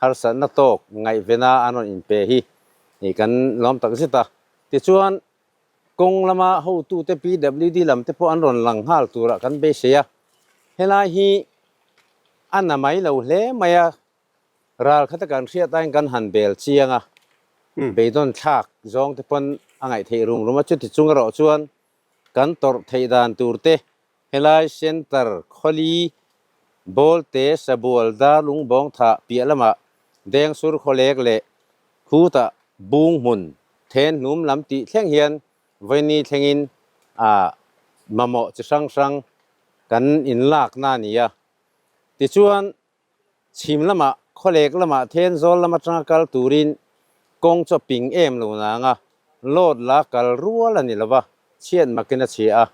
harsatna tawk ngaihvena an rawn inpe hi kan lawm tak zet a. Tichuan, kawng lama hotute PWD lam te pawh an rawn lang nghal turah kan beisei a, helai hi a na mai lo hle mai a, Ral khata kan hriat aiin kan han bel chiang a, beidawn thlak zawng te pawn a ngaih theih rum rum a, chuti chung erawh chuan kan tawrh theih dan tur te helai centre khawli Bawlte Sabual Darlung Bawngthah piah lamah Dengsur khawlek leh khutah Bung hmun then hnum lam tih thleng hian vawiini thlengin a mamawh chi hrang hrang kan inlakna a ni a, tichuan Chhim lamah, khawlek lamah Thenzawl lam atanga kal turin kawng chu a ping em lo nang a, load la kal rual a ni lova, chhiat makin a chhia a.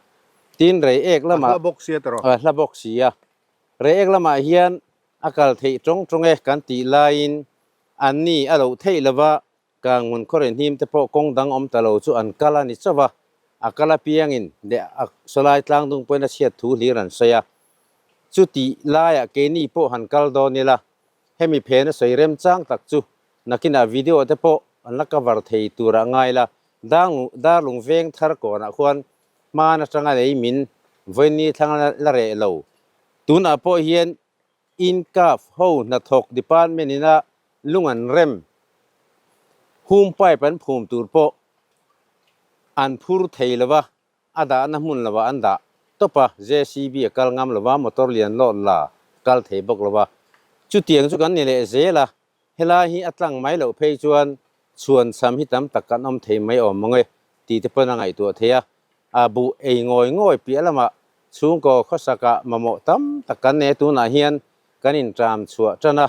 Tin, Reiek lamah. A hla bawk sia tawh. A hla bawk sia. Reiek lamah hian a kal theih tawng tawng e kan tih laiin anni a loh theih lova, Kanghmun khawrei hnim te pawh kawng dang awm ta lo chu an kal a ni chauh a, a kal apiangin leh a sawlai tlang dung pawhin a chhiat thu hlir an sawi a. Chutih laiah keini pawh han kal dawn ila, hemi phena sawi remchang tak chu nakinah video te pawh an la cover thei turah ngai la, Darlung veng thar kawnah khuan hman atanga lei min vawiin thlang la reh lo. Tunah pawh hian Incaf ho hnathawk department ina lung an rem, hum pipe an phum tur pawh an phur thei lo va, a dahna hmun lovah an dah tawp a, JCB a kal ngam lo va, motor lian lawt la kal thei bawk lo va. Chutiang chu kan ni leh zel a, helai hi a tlang mai loh phei chuan chhuan cham hi tam tak kan awm thei mai awm mang e tih te pawn a ngaihtuah thei a, a buh ei ngawi ngawi piah lamah chhungkaw khawsakah mamawh tam tak kan nei a, tunah hian kan inṭam chhuah ṭan a,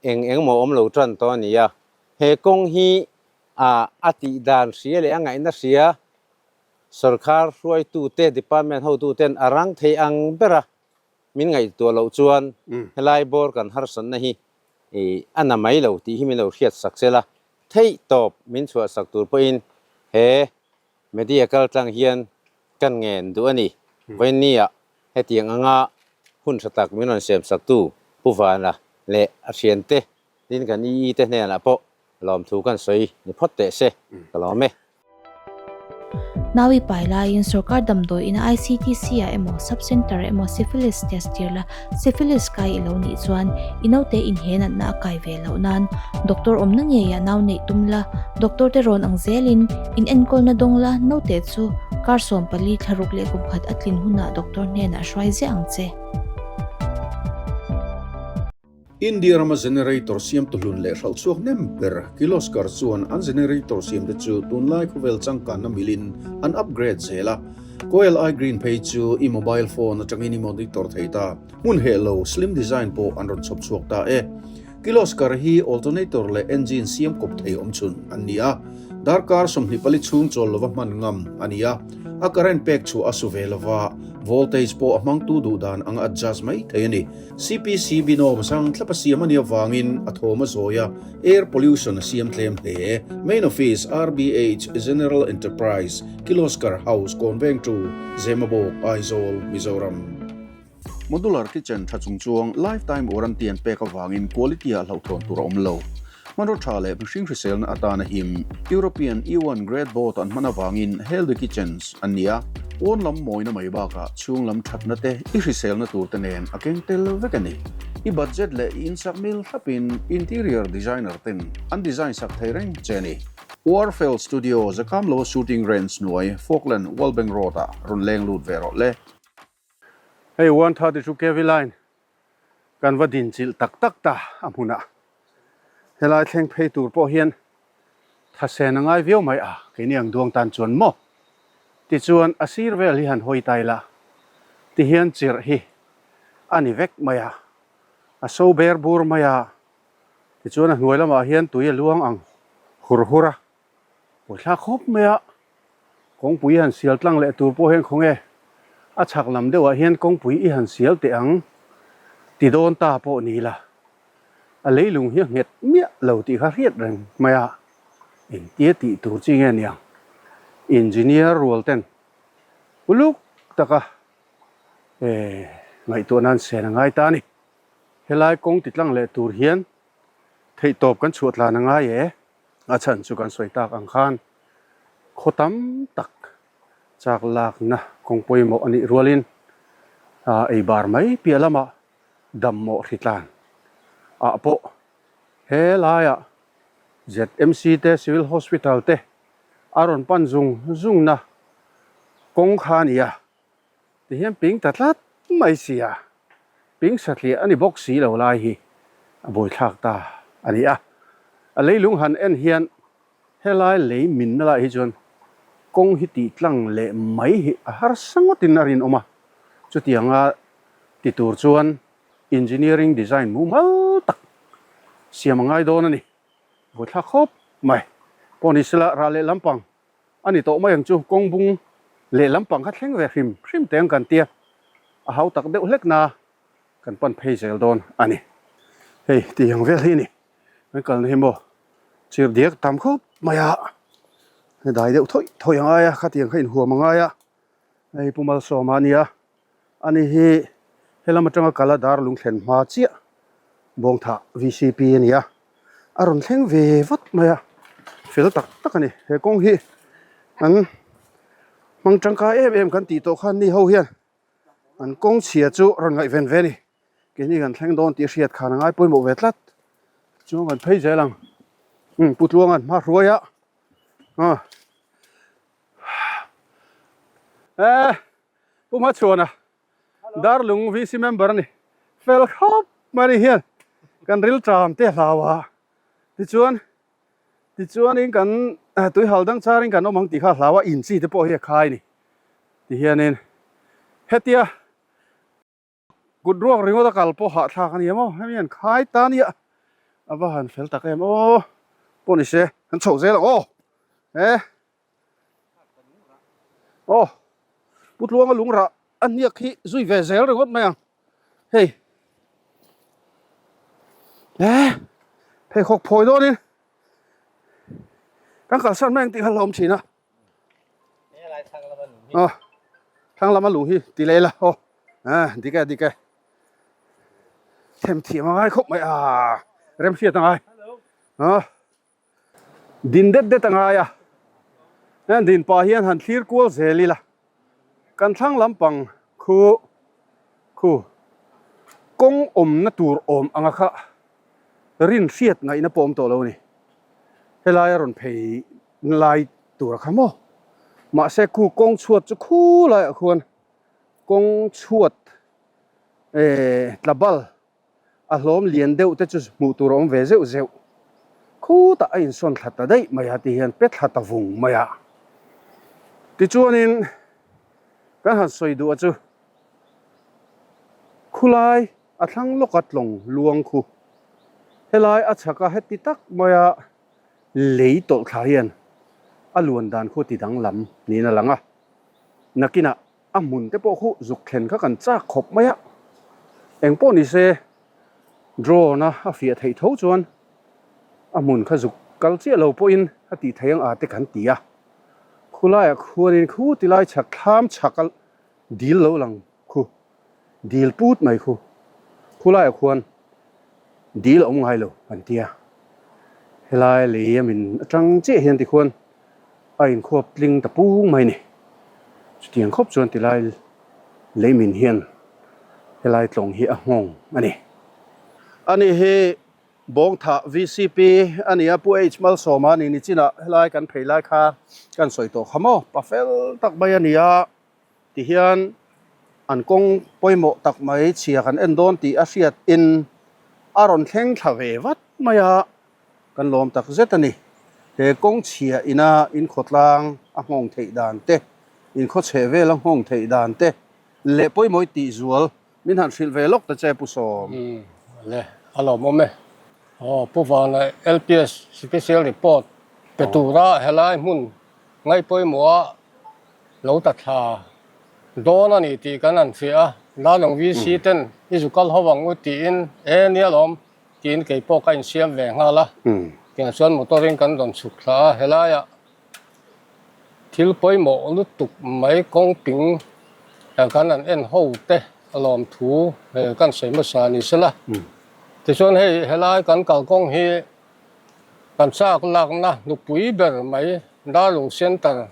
eng eng maw awm lo ṭan tawh a ni a, he kawng hi a tih dan hria leh a ngaihna hria Sorkar hruaitute, department hotuten a rang thei ang bera min ngaihtuah loh chuan helai bawr kan harsatna hi a na mai lo tih hi min lo hriat sak sela, theih tawp min chhuah sak tur pawhin he media kaltlang hian kan ngen duh a ni. Vawiinniah hetiang anga hun tha tak min rawn siam saktu Pu Vana leh a thiante tin kan EE te hnenah pawh Lawmthu kan sawi ni phawt teh se, ka lawm e. Naui pai laiin sorkar damdawi ina ICTC ah emaw sub centre ah emaw syphilis test tir la, syphilis kai i lo nih chuan i naute inhe natna a kai ve loh nan doctor awmna ngeiah nau neih tum la, doctor te rawn ang zelin in enkawlna dawng la, naute chu kar 14 thlaruk leh kum khat a tlin hunah doctor hnenah hruai ziah ang che. India rama generator siam tuhlun leh hralh chhuak hnem ber Kirloskar chuan an generator siamte chu tunlai khawvel changkanna milin an upgrade zel a. Coil i Green phei chu i mobile phone atangin i monitor thei ta. Hmun heh lo slim design pawh an rawn chhawp chhuak ta e. Kirloskar hi alternator leh engine siam kawp thei awmchhun an ni a. Darkar 24 chhung chawl lova hman ngam a ni a. A current pek chhuah a su ve lova, voltage pawh a hmangtu duh dan anga adjust mai thei a ni. CPC binawm sang thlap a siam a nih avangin a thawm a zawi a, air pollution a siam tlem hle. Main Office, RBH, General Enterprise, Kirloskar House, Kawnveng Tu, Zemabawk, Aizawl, Mizoram. Modular kitchen tha chung chuang lifetime warranty an pek avangin quality ah hlauhthawn tur a awm lo. Hmanraw tha leh mihring hriselna atana him European E1 grade board an hman avangin healthy kitchens an ni a, pawn lam mawina mai bakah chhung lam thatna te i hriselna tur te nen a keng tel vek a ni. I budget leh i insak mil thlapin interior designer ten an design sak thei reng che a ni. Warfel Studio Zakamlo shooting range hnuai Falkland Wallbank Road ah rawn leng lut ve rawh le. Hei 132 KV line kan va din chilh tak tak ta a hmunah helai thleng phei tur pawh hian thasen a ngai viau mai a keini ang duang tan chuan maw tichuan a sir vel hi han hawi ta ila tihian chirh hi a ni vek mai a a so ber bur mai a tichuan a hnuai lamah hian tui a luang ang hur hur a. Pawithla khawp mai a, kawngpui i han sial tlang leh tur pawh hian khawnge a chhak lam deuhah hian kawngpui i han sial teh ang ti dawn ta pawh ni la, a leilung hi a nghet miah lo tih kha hriat reng mai a, engtia tih tur chi nge niang engineer rual ten uluk taka ngaihtuah nan sen a ngai ta a ni. Helai kawng ti tlang leh tur hian theihtawp kan chhuah tlan a ngai e. A chhan chu kan sawi tak ang khan khaw tam tak chak lakna kawng pawimawh a nih rualin ei bar mai piah lamah dammawh hritlan ah pawh he laiah ZMC te Civil Hospital te a rawn pan zung zungna kawng kha a ni a. Ti hian ping ta tlat mai si a, ping satliah a ni bawk si lo lai hi a buaithlak ta a ni a. A leilung han en hian helai lei minna lai hi chuan kawng hi tih tlang leh mai hi a harsa ngawtin a rinawm a, chutianga ti tur chuan engineering design mumal tak siam a ngai dawn a ni. Buaithlak khawp mai. Pawh ni sela rah leh lampang A ni tawh mai ang chu, kawng bung lehlam pang kha thleng ve hrim hrim teh ang kan tia, a hau tak deuh hlek na kan pan phei zel dawn a ni. Hei tih ang vel hi a ni, kan kalna hi maw chir diak tam khawp mai a, dai deuh thawih thawih a ngai a, khatiang kha inhuam a ngai a, hei Pu Malsawma a nia. Ani hi helam atanga kala dar lung thlen hma chiah Bawngthah vcp a ni a, a rawn thleng ve vat mai a, fel tak tak a ni. He kawng hi an hmang tangkai em em kan tih tawh khan ni ho hian an kawng chhia chu rawn ngaihven ve a ni. Keini kan thleng dawn tih a hriat khan a ngai pawimawh ve tlat. Chuan kan phei zel ang. Umm Pu Tluanga'n hma hruai a. Aw. Eh Pu Hmachhuana Darlung VC member a ni. Fel khawp mai ni hian kan ril ṭam te a hlau a. Tichuan tichuanin kan tuihal dang charin kan awm ang tih kha a hlau a, in chi te pawh hi a khai a ni. Tihianin hetia Kut ruak ringawt a kal pawh hahthlak a ni em aw, hemi an khai ta nia, a va han fel tak em aw, pawh ni se kan chhoh zel ang aw, he aw Pu Tluanga lung rah a hniak hi zui ve zel ringawt mai ang, hei he pheikhawk phawi dawnin kan kalsan mai ang tih kha hlauhawm thin a. Aw thlang lama lung hi ti leh ila aw ah dik e dik e them thiam a ngai khawp mai a remhriat a ngai aw din det det a ngai a heng din pah hian han thlir kual zel ila kan thlang lampang khu khu kawng awmna tur awm anga kha rin hriat ngaihna pawh awm tawh lo a ni helai a rawn phei lai tur a kha maw mahse khu kawng chhuat chu khu laiah khuan kawng chhuat eh tla bal a hlawm lian deuh te chu hmuh tur a awm ve zeuh zeuh khutah a insawn thla ta daih mai a ti hian pe thla ta vung mai a tichuanin kan han sawi duh a chu khulai a thlang lawka tlawng luang khu helai a chhaka heti tak maia Lei tawlh thla hian a luan dan khu ti danglam niin a lang a, nakinah a hmun te pawh khu zuk thlen kha kan chak khawp mai a, eng pawh ni se drone a a fiah theih tho chuan a hmun kha zuk kal chiah lo pawhin a tih theih ang a te kan ti a, khulaiah khuanin khu tilai chhak thlam chhak a dil lo lang khu dil put mai khu khulaiah khuan dil a awm ngai lo an ti a, helai lei a min atang chiah hian tikhuan a inkhuap tling ta pung mai a ni. Chutiang khawp chuan tilai lei min hian helai tlawng hi a nghawng a ni. Ani hi Bawngthah VCP a ni a, Pu H Malsawma a ni nichinah helai kan phei lai kha kan sawi tawh kha maw, pa fel tak mai a ni a. Tihian an kawng pawimawh tak mai chhia kan en dawn tih a hriat in a rawn thleng thla ve vat mai a, kan lawm tak zet a ni. He kawng chhia ina in khawtlang a nghawng theih dan te, in khawchheh vel a nghawng theih dan te leh pawimawih tih zual min han hrilh ve lawk ta che Pu Sawm. Umm le, a lawmawm e. Aw Pu Vana LPS Special Report pe tura helai hmun ngaihpawimawha lo ta thla dawn a ni tih kan han hria a, Lalawng VC ten i zu kal ho ang u tiin e nia lawm tiin kei pawh ka insiam ve nghal a, tiang chuan motor in kan rawn chhuk thla a, helaiah thil pawimawh lutuk mai kawng ping kan han en ho te a lawm thu kan sawi hmasa ni sela, tichuan hei helai kan kalkawng hi kan chak lakna nupui ber mai Darlung Centre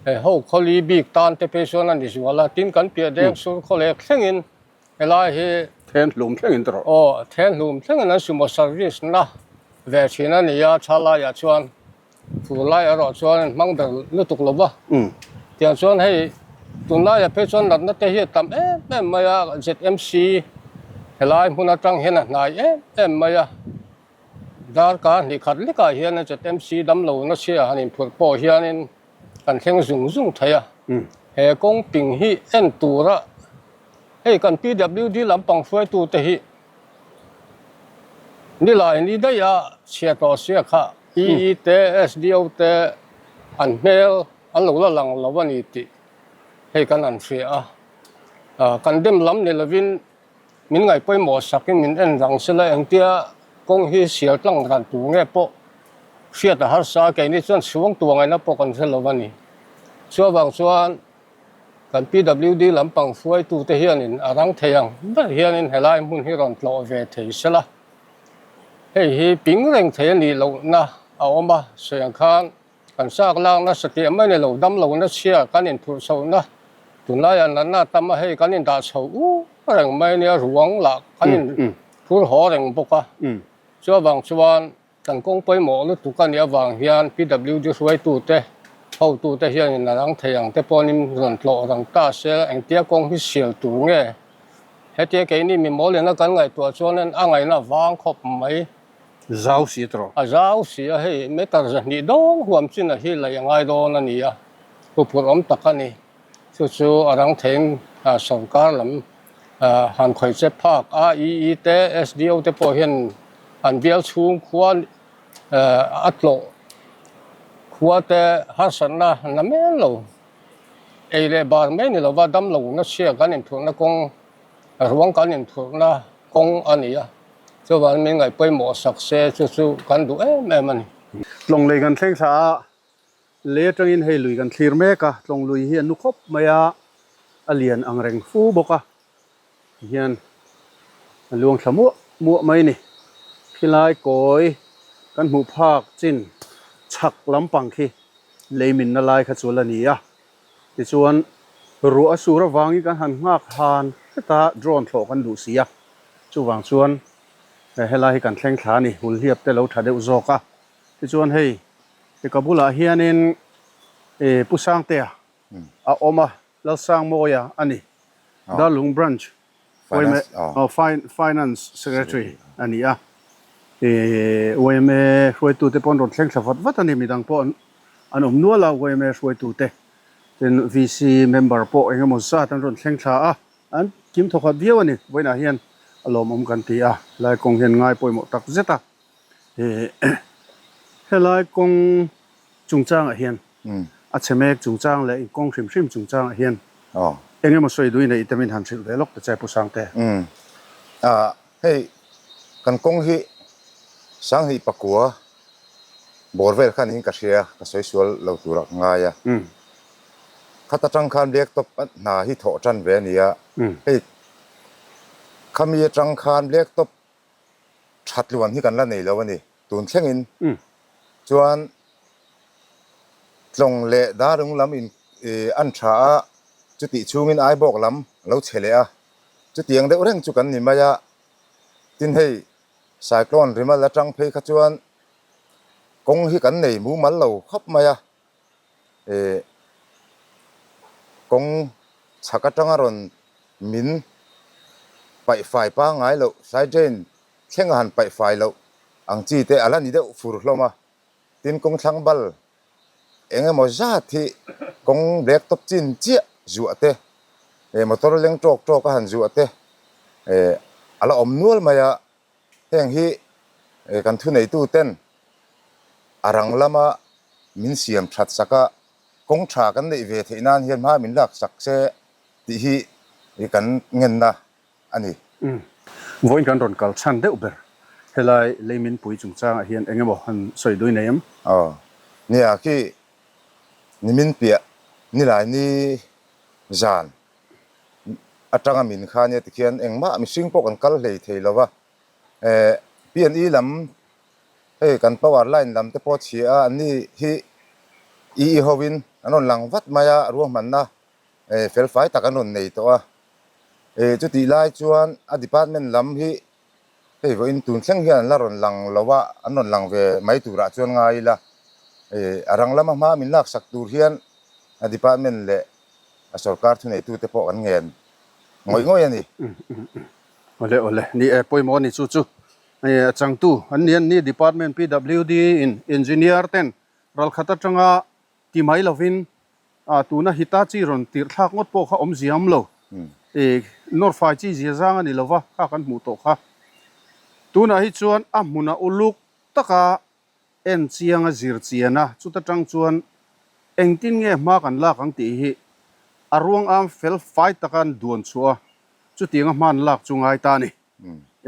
He ho khawli bik tan te phei chuan a ni zual a, tin kan piah deng sur khawlek thlengin helai hi Then hlum thlengin ta rawh. Aw, then hlum thlengin an sumo service na ve thin a ni a, tha laiah chuan fur lai erawh chuan an hmang ber lutuk lo va. Tiang chuan hei tunlaiah phei chuan natna te hi a tam em em mai a, ZMC helai hmun atang hian a hnai em em mai a. Darkar hnih khat lekah hian ZMC damlo nasa han inphurh pawh hianin kan thleng zung zung thei a. He kawng ping hi en tura hei kan PWD lampang hruaitute hi nilai ni daih a chhia tawh sia kha EE te SDO te an hmel an lo la lang lo a ni tih hei kan han hria a. Kan dem lam ni lovin Min ngaih pawimawh sakin min en rang sela engtia kawng hi sial tlang ran tur nge pawh hriat a harsa a, keini chuan chhuang tur angaihna pawh kan hre lo a ni. Chuvang chuan kan PWD lampang hruaitute hianin a rang thei ang ber hianin helai hmun hi rawn tlawh ve thei sela, hei hi ping reng thei a nih lohna a awm a, sawi ang khan Kan chak lak nasa tih mai ni lo, dam lo na chhia kan inphurh chhohna tunlaiah natna tam a hei kan indah chho u reng mai nia ruang lah kan inphur haw reng bawk a. Chuvang chuan kan kawng pawimawh lutuk a nih avang hian PWD hruaitute, hotute hianin a rang thei ang te pawhin rawn tlawh rang ta se, engtia kawng hi sial tur nge? Hetia keini mi mawlena kan ngaihtuah chuanin a ngaihna vang khawp mai. Zau si tawh. A zau si a, hei meter 200 dawng huam chin a hi laih a ngai dawn a ni a, huphurh awm tak a ni. Chu chu a rang theiin sorkar lam han khawih che phak a, EE te, SDO te pawh hian an bial chhung khua a tlawh khua te harsatna na mel lo. Ei leh bar mai ni lova damlo nachhia kan inphurhna kawng, ruang kan inphurhna kawng a ni a, chuvangin min ngaih pawimawh sak se chu chu kan duh em em a ni. Tlawng lei kan thleng thla a, Lei atangin hei lui kan thlir mek a, tlawng lui hi a nu khawp mai a, a lian ang reng fu bawk a, tihian a luang thla muah muah mai a ni. Khilai kawi kan hmuh phak chin chhak lampang khi lei minna lai kha chu la ni a, tichuan ruah a sur avangin kan han nghak han hret a, drone thlawh kan duh si a, chuvang chuan helai hi kan thleng thla a ni, hulhliap te lo tha deuh zawk a, tichuan hei He ka bulah hianin Pu Sangtea a awm a, Lalsangmawia a ni. Darlung Branch Finance Secretary a ni a. Yma hruaitute pawh an rawn thleng thla vat vat a ni, midang pawh an awm nual a yma hruaitute. Tin, VC member pawh eng emaw zat an rawn thleng thla a, an kim thawkhat viau a ni. Vawiinah hian a lawmawm kan ti a, helai kawng hian ngai pawimawh tak zet a. Helai kawng chungchangah hian a chhe mek chungchang leh inkawng hrim hrim chungchangah hian eng emaw sawi duhin a ite min han hrilh ve lawk ta che Pu Sangte. Hei kan kawng hi 2009 bawr vel khan in ka hria ka sawi sual lo turah ka ngai a. Khat atang khan blacktop hna hi thawh tan ve a ni a. Hei khami atang khan blacktop That luan hi kan la nei lo a ni. Tun thlengin chuan Tlawng leh Darung lam in an tha a, chutih chhungin Aibawk lam a lo chhe leh a, chutiang deuh reng chu kan ni mai a. Tin hei Cyclone Rimal atang phei kha chuan kawng hi kan nei mumal lo khawp mai a, kawng chhak atanga rawn min paih fai pangngai loh side drain thleng a han paih fai loh ang chi te a la ni deuh fur hlawm a, tin kawng thlang bal eng emaw zat hi kawng black top chin chiah zuah te motor leng tawk tawk a han zuah te a la awm nual mai a. Heng hi kan thuneitu ten a rang lama min siam that sak a, kawng tha kan neih ve theih nan hian hma min lak sak se tih hi kan ngenna a ni. Vawiin kan rawn kal chhan deuh ber helai leiminpui chungchangah hian eng emaw han sawi dui nei em? Aw, nia khi nimin piah nilai ni zan atanga min kha nia tikhian engmah mihring pawh kan kal hlei thei lo va, eh P&E lam hei kan power line lam te pawh a chhia a, anni hi EE ho in an rawn lang vat mai a, ruahmanna eh fel fai tak an rawn nei tawh a, eh chutih lai chuan a department lam hi hei vawiin tun thleng hian an la rawn lang lo a, an rawn lang ve mai turah chuan ngai ila, eh a rang lama hma min laksak tur hian a department leh a sorkar thuneitute pawh kan ngen ngawih ngawih a ni. Awle awle, ni e pawimawh a ni chu chu a changtu an ni an ni department PWD in engineer ten ralkhat atanga ti mai lovin tuna Hitachi rawn tirh thlak ngawt pawh kha awm ziam lo e nawr fai chi zia zang a ni lova kha kan hmuh tawh kha. Tunah hi chuan a hmuna uluk taka En chiang a zir chian a, chuta tang chuan engtin nge hma kan lak ang tih hi a ruang am fel fai taka an duan chhuah a, chutianga hma an lak chu ngai ta a ni.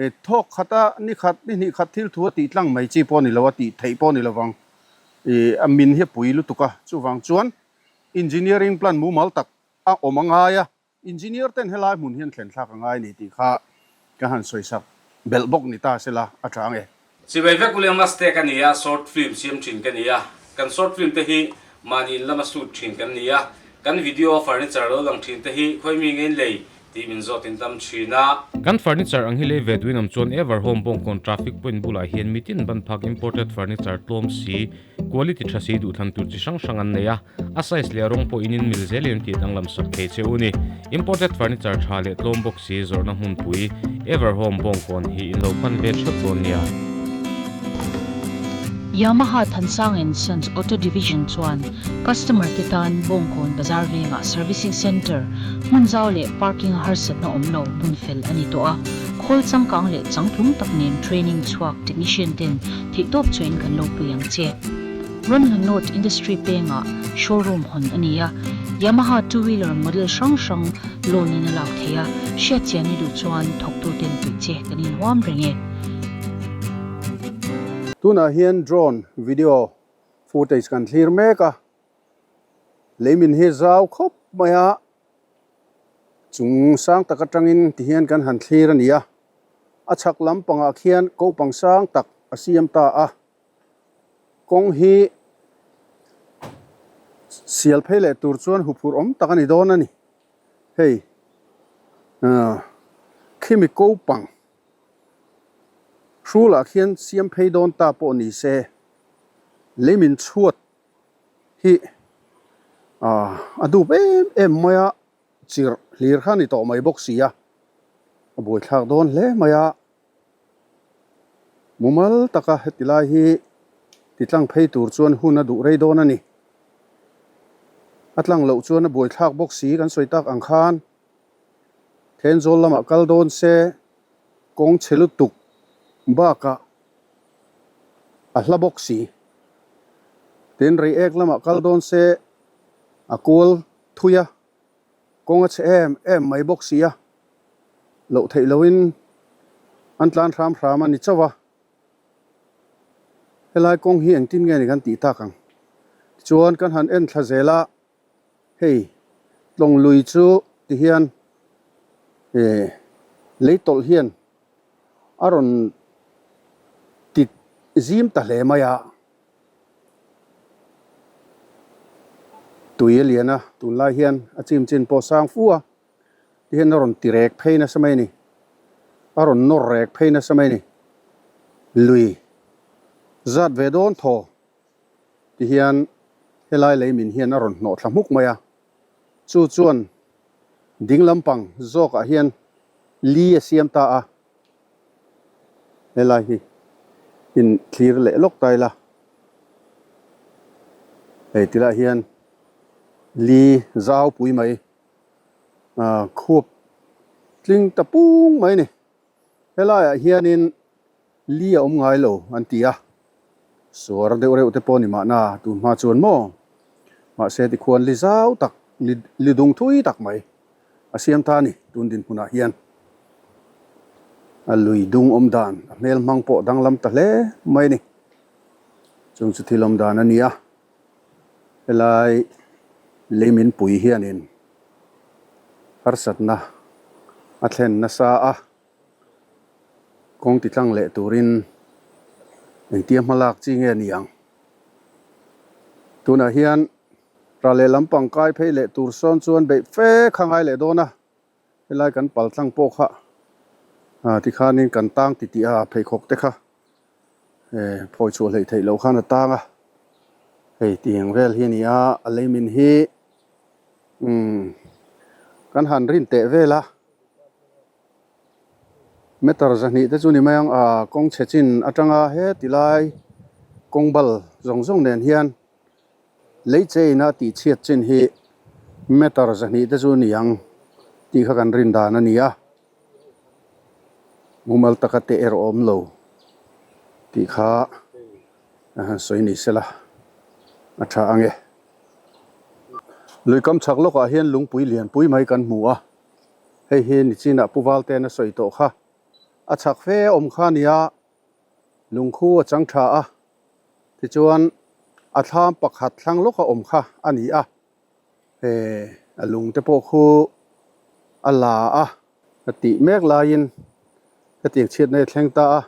E, thawk khata ni khat, ni hnih khat thil thu a tih tlang mai chi pawh a ni lo, a tih theih pawh a ni lovang. E, a min hi a pui lutuk a, chuvang chuan engineering plan mumal tak a awm a ngai a, Engineer ten helai hmun hian thlen thlak a ngai ni tih kha ka han sawi sak belh bawk ni ta sela a tha ang e. Chibai vek William Aztec a ni a, short film siam thin ka ni a, kan short film te hi mahni in lama shoot thin kan ni a, kan video a furniture lo lang thin te hi khawi mi nge in lei? Tih min zawt in tam thin a. Kan furniture ang hi lei ve duin awm chuan Ever Home Bawngkawn traffic point bulah hian mitin ban phak imported furniture tlawm si, quality tha si duhthlan tur chi hrang hrang an nei a, a size leh a rawng pawh in in mil zelin an tih danglam sak thei che u ni. Imported furniture tha leh tlawm bawk si zawrhna hmunpui Ever Home Bawngkawn hi in lo pan ve theuh dawn nia. Yamaha Thansang and Sons Auto Division chuan Customer te tan Bawngkawn Bazar vengah Servicing Centre hmun zau leh parking a harsatna awm lo hmun fel a ni tawh a, khawl changkang leh changtlung tak nen training chhuak technician ten theihtawp chuain kan lo pui ang che. Ranla North Industry pengah showroom hawn a ni a, Yamaha two wheeler model hrang hrang loan in a lak theih a, hriatchian i duh chuan thawktu ten puih che kan inhuam reng e. Tunah hian drone video footage kan thlir mek a, leimin hi zau khawp mai a, chung sang tak atangin tihian kan han thlir a ni a, a chhak lampangah khian kopang sang tak a siam ta a, kawng hi sial phei leh tur chuan huphurh awm tak a ni dawn a ni, hei ahh khimi kopang. Hrulah khian siam phei dawn ta pawh ni se, leimin chhuat hi a dup em em mai a, chirh hlir kha a ni tawh mai bawk si a, a buaithlak dawn hle mai a, mumal taka heti lai hi ti tlang phei tur chuan hun a duh rei dawn a ni. A tlang loh chuan a buaithlak bawk si kan sawi tak ang khan. Thenzawl lamah kal dawn se kawng chhe lutuk bakah a hla bawk si. Tin Reiek lamah kal dawn se a kual thui a, kawng a chhe em em mai bawk si a, loh theih lohin an tlan hram hram a ni chauh a. Helai kawng hi engtin nge ni kan tih tak ang? Tichuan kan han en thla zel a. Hei tlawng lui chu ti hian eh lei tawlh hian a rawn ti zim ta hle mai a, tui a lian a tunlai hian a chim chin pawh sang fu a ti hian a rawn ti rek phei nasa mai a ni, a rawn nawr rek phei nasa mai a ni, lui zat ve dawn thaw. Tihian helai lei min hian a rawn hnawh thla hmuk mai a, chu chuan ding lampang zawkah hian li a siam ta a, helai hi in thlir leh lawk ta ila, hei tilaiah hian li zau pui mai ah khuap tling ta pung mai a ni. Helaiah hianin li a awm ngai lo an ti a, suar deuh reuh te pawh ni mahna tun hma chuan maw? Mahse tikhuan li zau tak, li dung thui tak mai a siam ta a ni tun dinhmunah hian. A lui dung awm dan, a hmel hmang pawh danglam ta hle mai a ni. Chung chu thil awm dan a ni a, helai leimin pui hianin harsatna a thlen nasa a, kawng ti tlang leh turin engtia hma lak chi nge ni ang? Tunah hian ral leh lampang kai phei leh tur sawn chuan beih fe kha ngai leh dawn a, helai kan pal tlang pawh kha tikhanin kan tang titih a pheikhawk te kha phawi chhuah hleih theih loh khan a tang a, hei tiang vel hi a ni a, a leimin hi umm kan han rin teh vel a meter zahnih te chu ni mai ang a kawng chhe chin atanga heti lai kawng bal zawng zawng nen hian lei cheina tih chhiat chin hi meter zahnih te chu ni ang tih kha kan rin dan a ni a mumal taka te erawh a awm lo tih kha a han sawi ni sela a tha ang e. Lui kam chhak lawkah hian lungpui lianpui mai kan hmu a, hei hi nichinah Pu Valte'n a sawi tawh kha. A chhak fe awm kha a nia, lungkhu a chang tha a, tichuan a thlam pakhat thlang lawka awm kha a ni a, he a lung te pawh khu a la a, a tih mek laiin hetiang chhiatna hi a thleng ta a,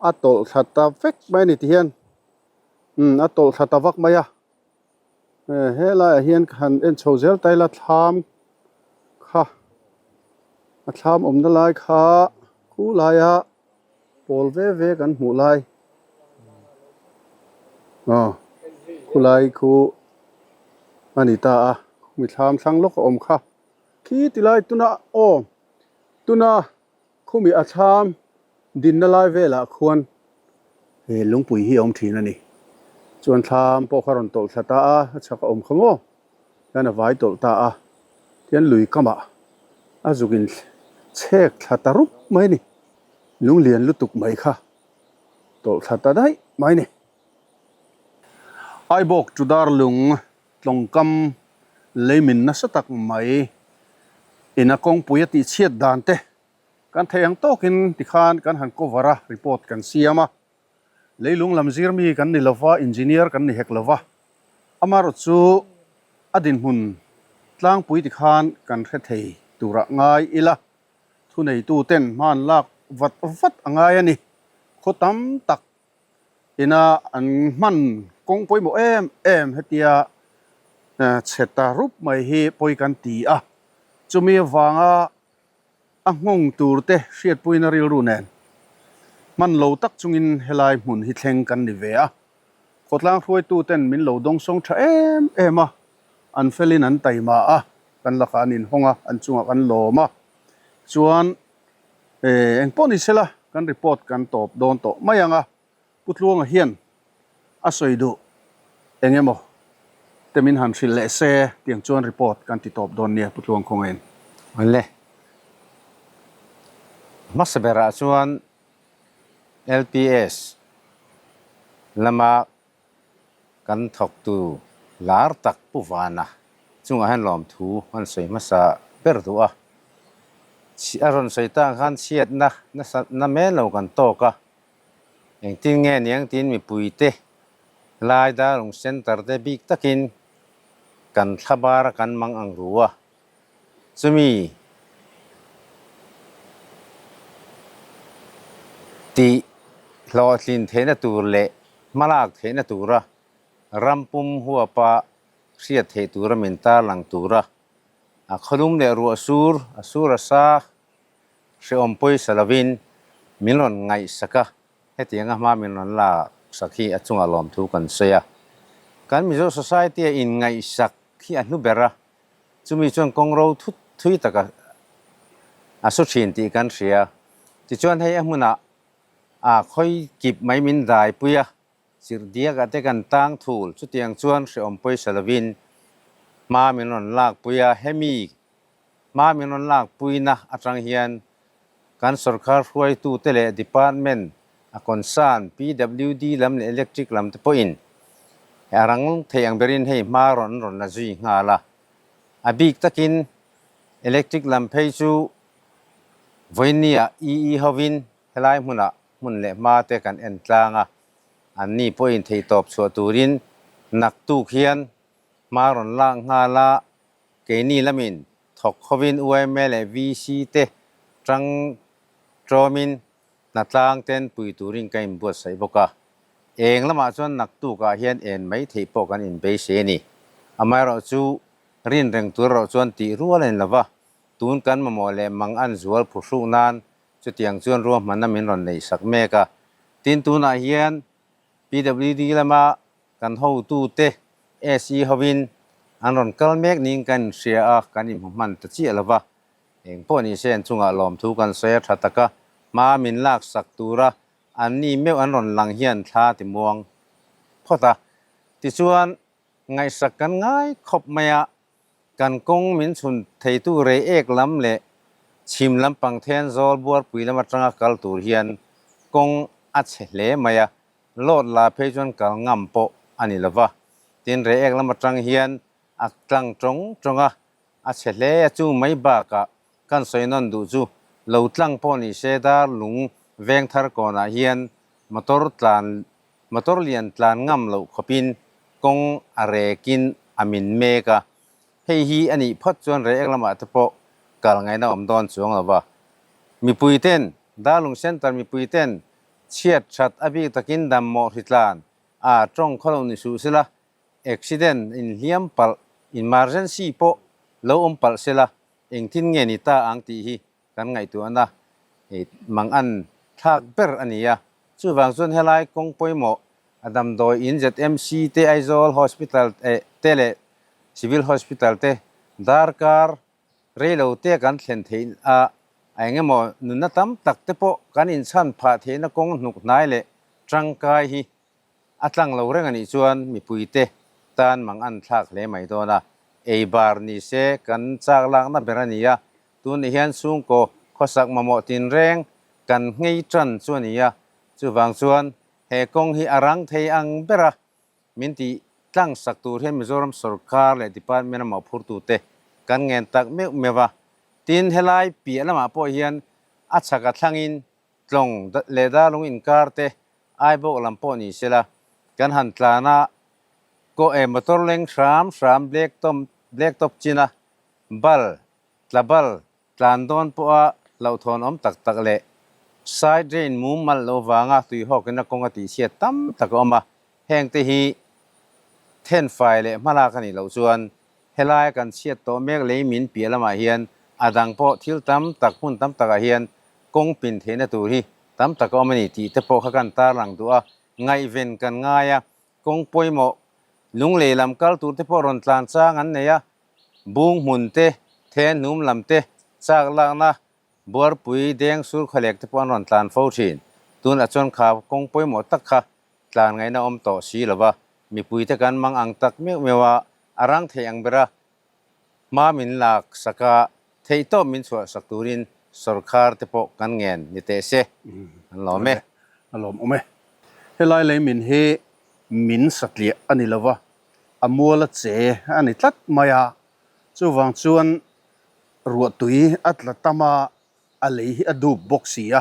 a tawlh thla ta vek mai a ni tihian. Umm a tawlh thla ta vak mai a, he laiah hian ka han en chho zel ta ila thlam kha A thlam awmna lai kha khu laia pawl ve ve kan hmuh lai aw khu lai khu a ni ta a mi thlam thlang lawk a awm kha khi ti lai tuna aw tuna Khumi a thlam dinna lai velah khuan he lungpui hi a awm thin a ni. Chuan thlam pawh kha rawn tawlh thla ta a, a chhak a awm kha maw? Hian a vai tawlh ta a, tihian lui kamah a zuk in chhek thla ta rup mai a ni. Lung lian lutuk mai kha tawlh thla ta daih mai a ni. Aibawk Chudar lung tlawngkam leimin nasa tak mai ina kawngpui a tihchhiat dan te kan theih ang tawkin tikhan kan han cover a, report kan siam a. Leilung lam zir mi kan ni lova, engineer kan ni hek lova, amaherawh chu a dinhmun tlangpui tikhan kan hre thei turah ngai ila, thuneituten hman lak vat vat a ngai a ni. Khaw tam tak Ina an hman kawng pawimawh em em hetia chhe ta rup mai hi pawi kan ti a, chumi avanga a nghawng tur te hriatpuina rilru nen hman lo tak chungin helai hmun hi thleng kan ni ve a, khawtlang hruaitu ten min lo dawngsawng tha em em a, an felin an taima a, kan lakah an inhawng a, an chungah kan lawm a, chuan Engpawh ni sela kan report kan tawp dawn tawh mai ang a, Pu Tluanga hian a sawi duh eng emaw te min han hrilh leh se tiang chuan report kan ti tawp dawn nia Pu Tluang khawngain. Awle. Hmasa berah chuan LPS lama kan thawktu lar tak Pu Vana chungah hian lawmthu an sawi hmasa ber duh a. A rawn sawi tak khan chhiatna nasa na mel lo kan tawk a, engtin nge niang tiin mipuite lai darung center te bik takin kan thla bar a kan mang ang ru a, chumi tih hlawhtlin theihna tur leh Hmalak theihna tura ram pum huapa hriat theih tura min tarlang tura a khawlum leh ruah sur a sur a sa hrehawm pawisa lovin min rawn ngaihsak a, hetianga hma min rawn laksak hi a chungah lawmthu kan sawi a. Kan Mizo Society a inngaihsak hi a hnu ber a, chumi chuan kawngro thut thui taka a su thin tih kan hria. Tichuan hei a hmunah A khawi kip mai min dai pui a, chirhdiak ah te kan tang thul, chutiang chuan hrehawm pawisa lovin hma min rawn lak pui a, hemi hma min rawn lak puina atang hian kan sorkar hruaitu te leh department a concern PWD lam leh electric lam te pawhin a rang thei ang berin hei hma rawn an rawn la zui nghal a, a bik takin electric lam phei chu Vawinia EE hovin helai hmunah hmun leh hma te kan en tlang a, anni pawhin theihtawp chhuah turin naktuk hian hma rawn lak nghal a, keini lamin thawk hovin yma leh VC te tang tawmin hnatlang ten pui turin ka inbuatsaih bawk a, eng lamah chuan naktukah hian en mai theih pawh kan inbeisei a ni. Amaherawhchu rin reng tur erawh chuan tih rual a ni lova, Tun kan mamawh leh mang an zual phuhruk nan chutiang chuan ruahmanna min rawn neih sak mek a. Tin, tunah hian PWD lama kan hotute SE hovin an rawn kal mek niin kan inhria a, kan inhmu hman ta chiah lo va. Eng pawh ni se an chungah lawmthu kan sawi a tha tak a, hma min lak sak tura anni meuh an rawn lang hian thla ti muang phawt a. Tichuan, ngaihsak kan ngai khawp mai a, Kan kawng min chhun theitu rei ek lam leh chhim lampang then zawl buarpui lam atanga kal tur hian kawng a chhe hle mai a, load la phei chuan kal ngam pawh a ni lova. Tin, rei ek lam atang hian a tlang tawng tawng a, a chhe hle a, chu mai bakah kan sawi nawn duh chu lo tlang pawh ni se dar lung veng thar kawnah hian motor tlan Motor lian tlan ngam loh khawpin kawng a rekin a min mek a, hei hi a nih phawt chuan rei ek lamah te pawh kal ngaihna awm dawn chuang lo va. Mipui ten, Darlung Centre mipui ten chhiat that a bik takin dam mawh hri tlan a tawng khaw lo ni suh sela, accident inhliam palh, emergency pawh lo awm palh sela engtin nge ni ta ang tih hi. kan ngaihtuahna mang an thlak ber a ni a. Chuvang chuan helai kawng pawimawh a damdawi in ZMC te Aizawl Hospital te leh Civil Hospital te darkar reilo te kan thlen theih a, a eng emaw nunna tam tak te pawh kan inchhan phah theihna kawng hnuk hnai leh tangkai hi a tlang lo reng a nih chuan mipuite tan mang an thlak hle mai dawn a, ei bar ni se kan chak lakna ber a ni a, tunah hian chhungkaw khawsak mamawh tinreng kan nghei tan chu a ni a, chuvang chuan he kawng hi a rang thei ang ber a, min tih tlang sak tur hian Mizoram sorkar leh department a mawhphurtute kan ngen tak meuh meuh a, tin helai piah lamah pawh hian a chhak a thlangin Tlawng leh Darlung inkar te Aibawk lam pawh ni sela, kan han tlan a, kaw e motor leng hram hram black tom black top chin a, bal, tla bal, tlan dawn pawha hlauhthawn awm tak tak leh side drain mum malh lo vanga tuihawkina kawng a tihchhiat tam tak a awm a, heng te hi thenfai leh hmalak a nih loh chuan Helai kan chhiat tawh mek lei min piah lamah hian a dang pawh thil tam tak hmun tam takah hian kawng pin theihna tur hi tam tak a awm a ni tih te pawh kha kan tarlang duh a, ngaihven kan ngai a, kawng pawimawh lunglei lam kal tur te pawh rawn tlan chang an nei a, bung hmun te, then hnum lam te, chak lakna buarpui deng sur khawlek te pawh an rawn tlan fo thin. Tunah chuan kha kawng pawimawh tak kha tlan ngaihna awm tawh si lova, mipuite kan mang ang tak meuh meuh a, a rang thei ang ber a, hma min lak sak a, theihtawp min chhuah sak turin sawrkhar te pawh kan ngen ni teh se, an lawm e. A lawm awm e. Helai lei min hi min satliah a ni lova, a mual a che a ni tlat mai a, chuvang chuan ruahtui a tla tam a, a lei hi a dup bawk si a,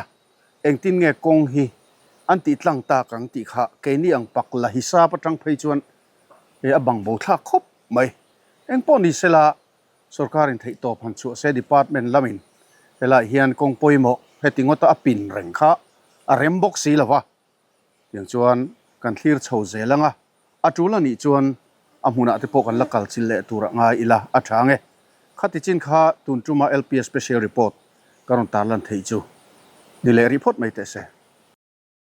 engtin nge kawng hi an tih tlang tak ang tih kha keini ang pak la hisap atang phei chuan e a bang bo thlak khawp mai. Eng pawh ni sela sorkarin theih tawp han chhuah se department lamin helaiah hian kawng pawimawh heti ngawta a pin reng kha a rem bawk si lo va, tiang chuan kan thlir chho zel ang a, A tul a nih chuan a hmunah te pawh kan la kal chil leh tur a ngai ila a tha ang e. Khati chin kha tun tuma LPS Special Report ka rawn tarlan theih chu ni leh rih phawt mai teh se.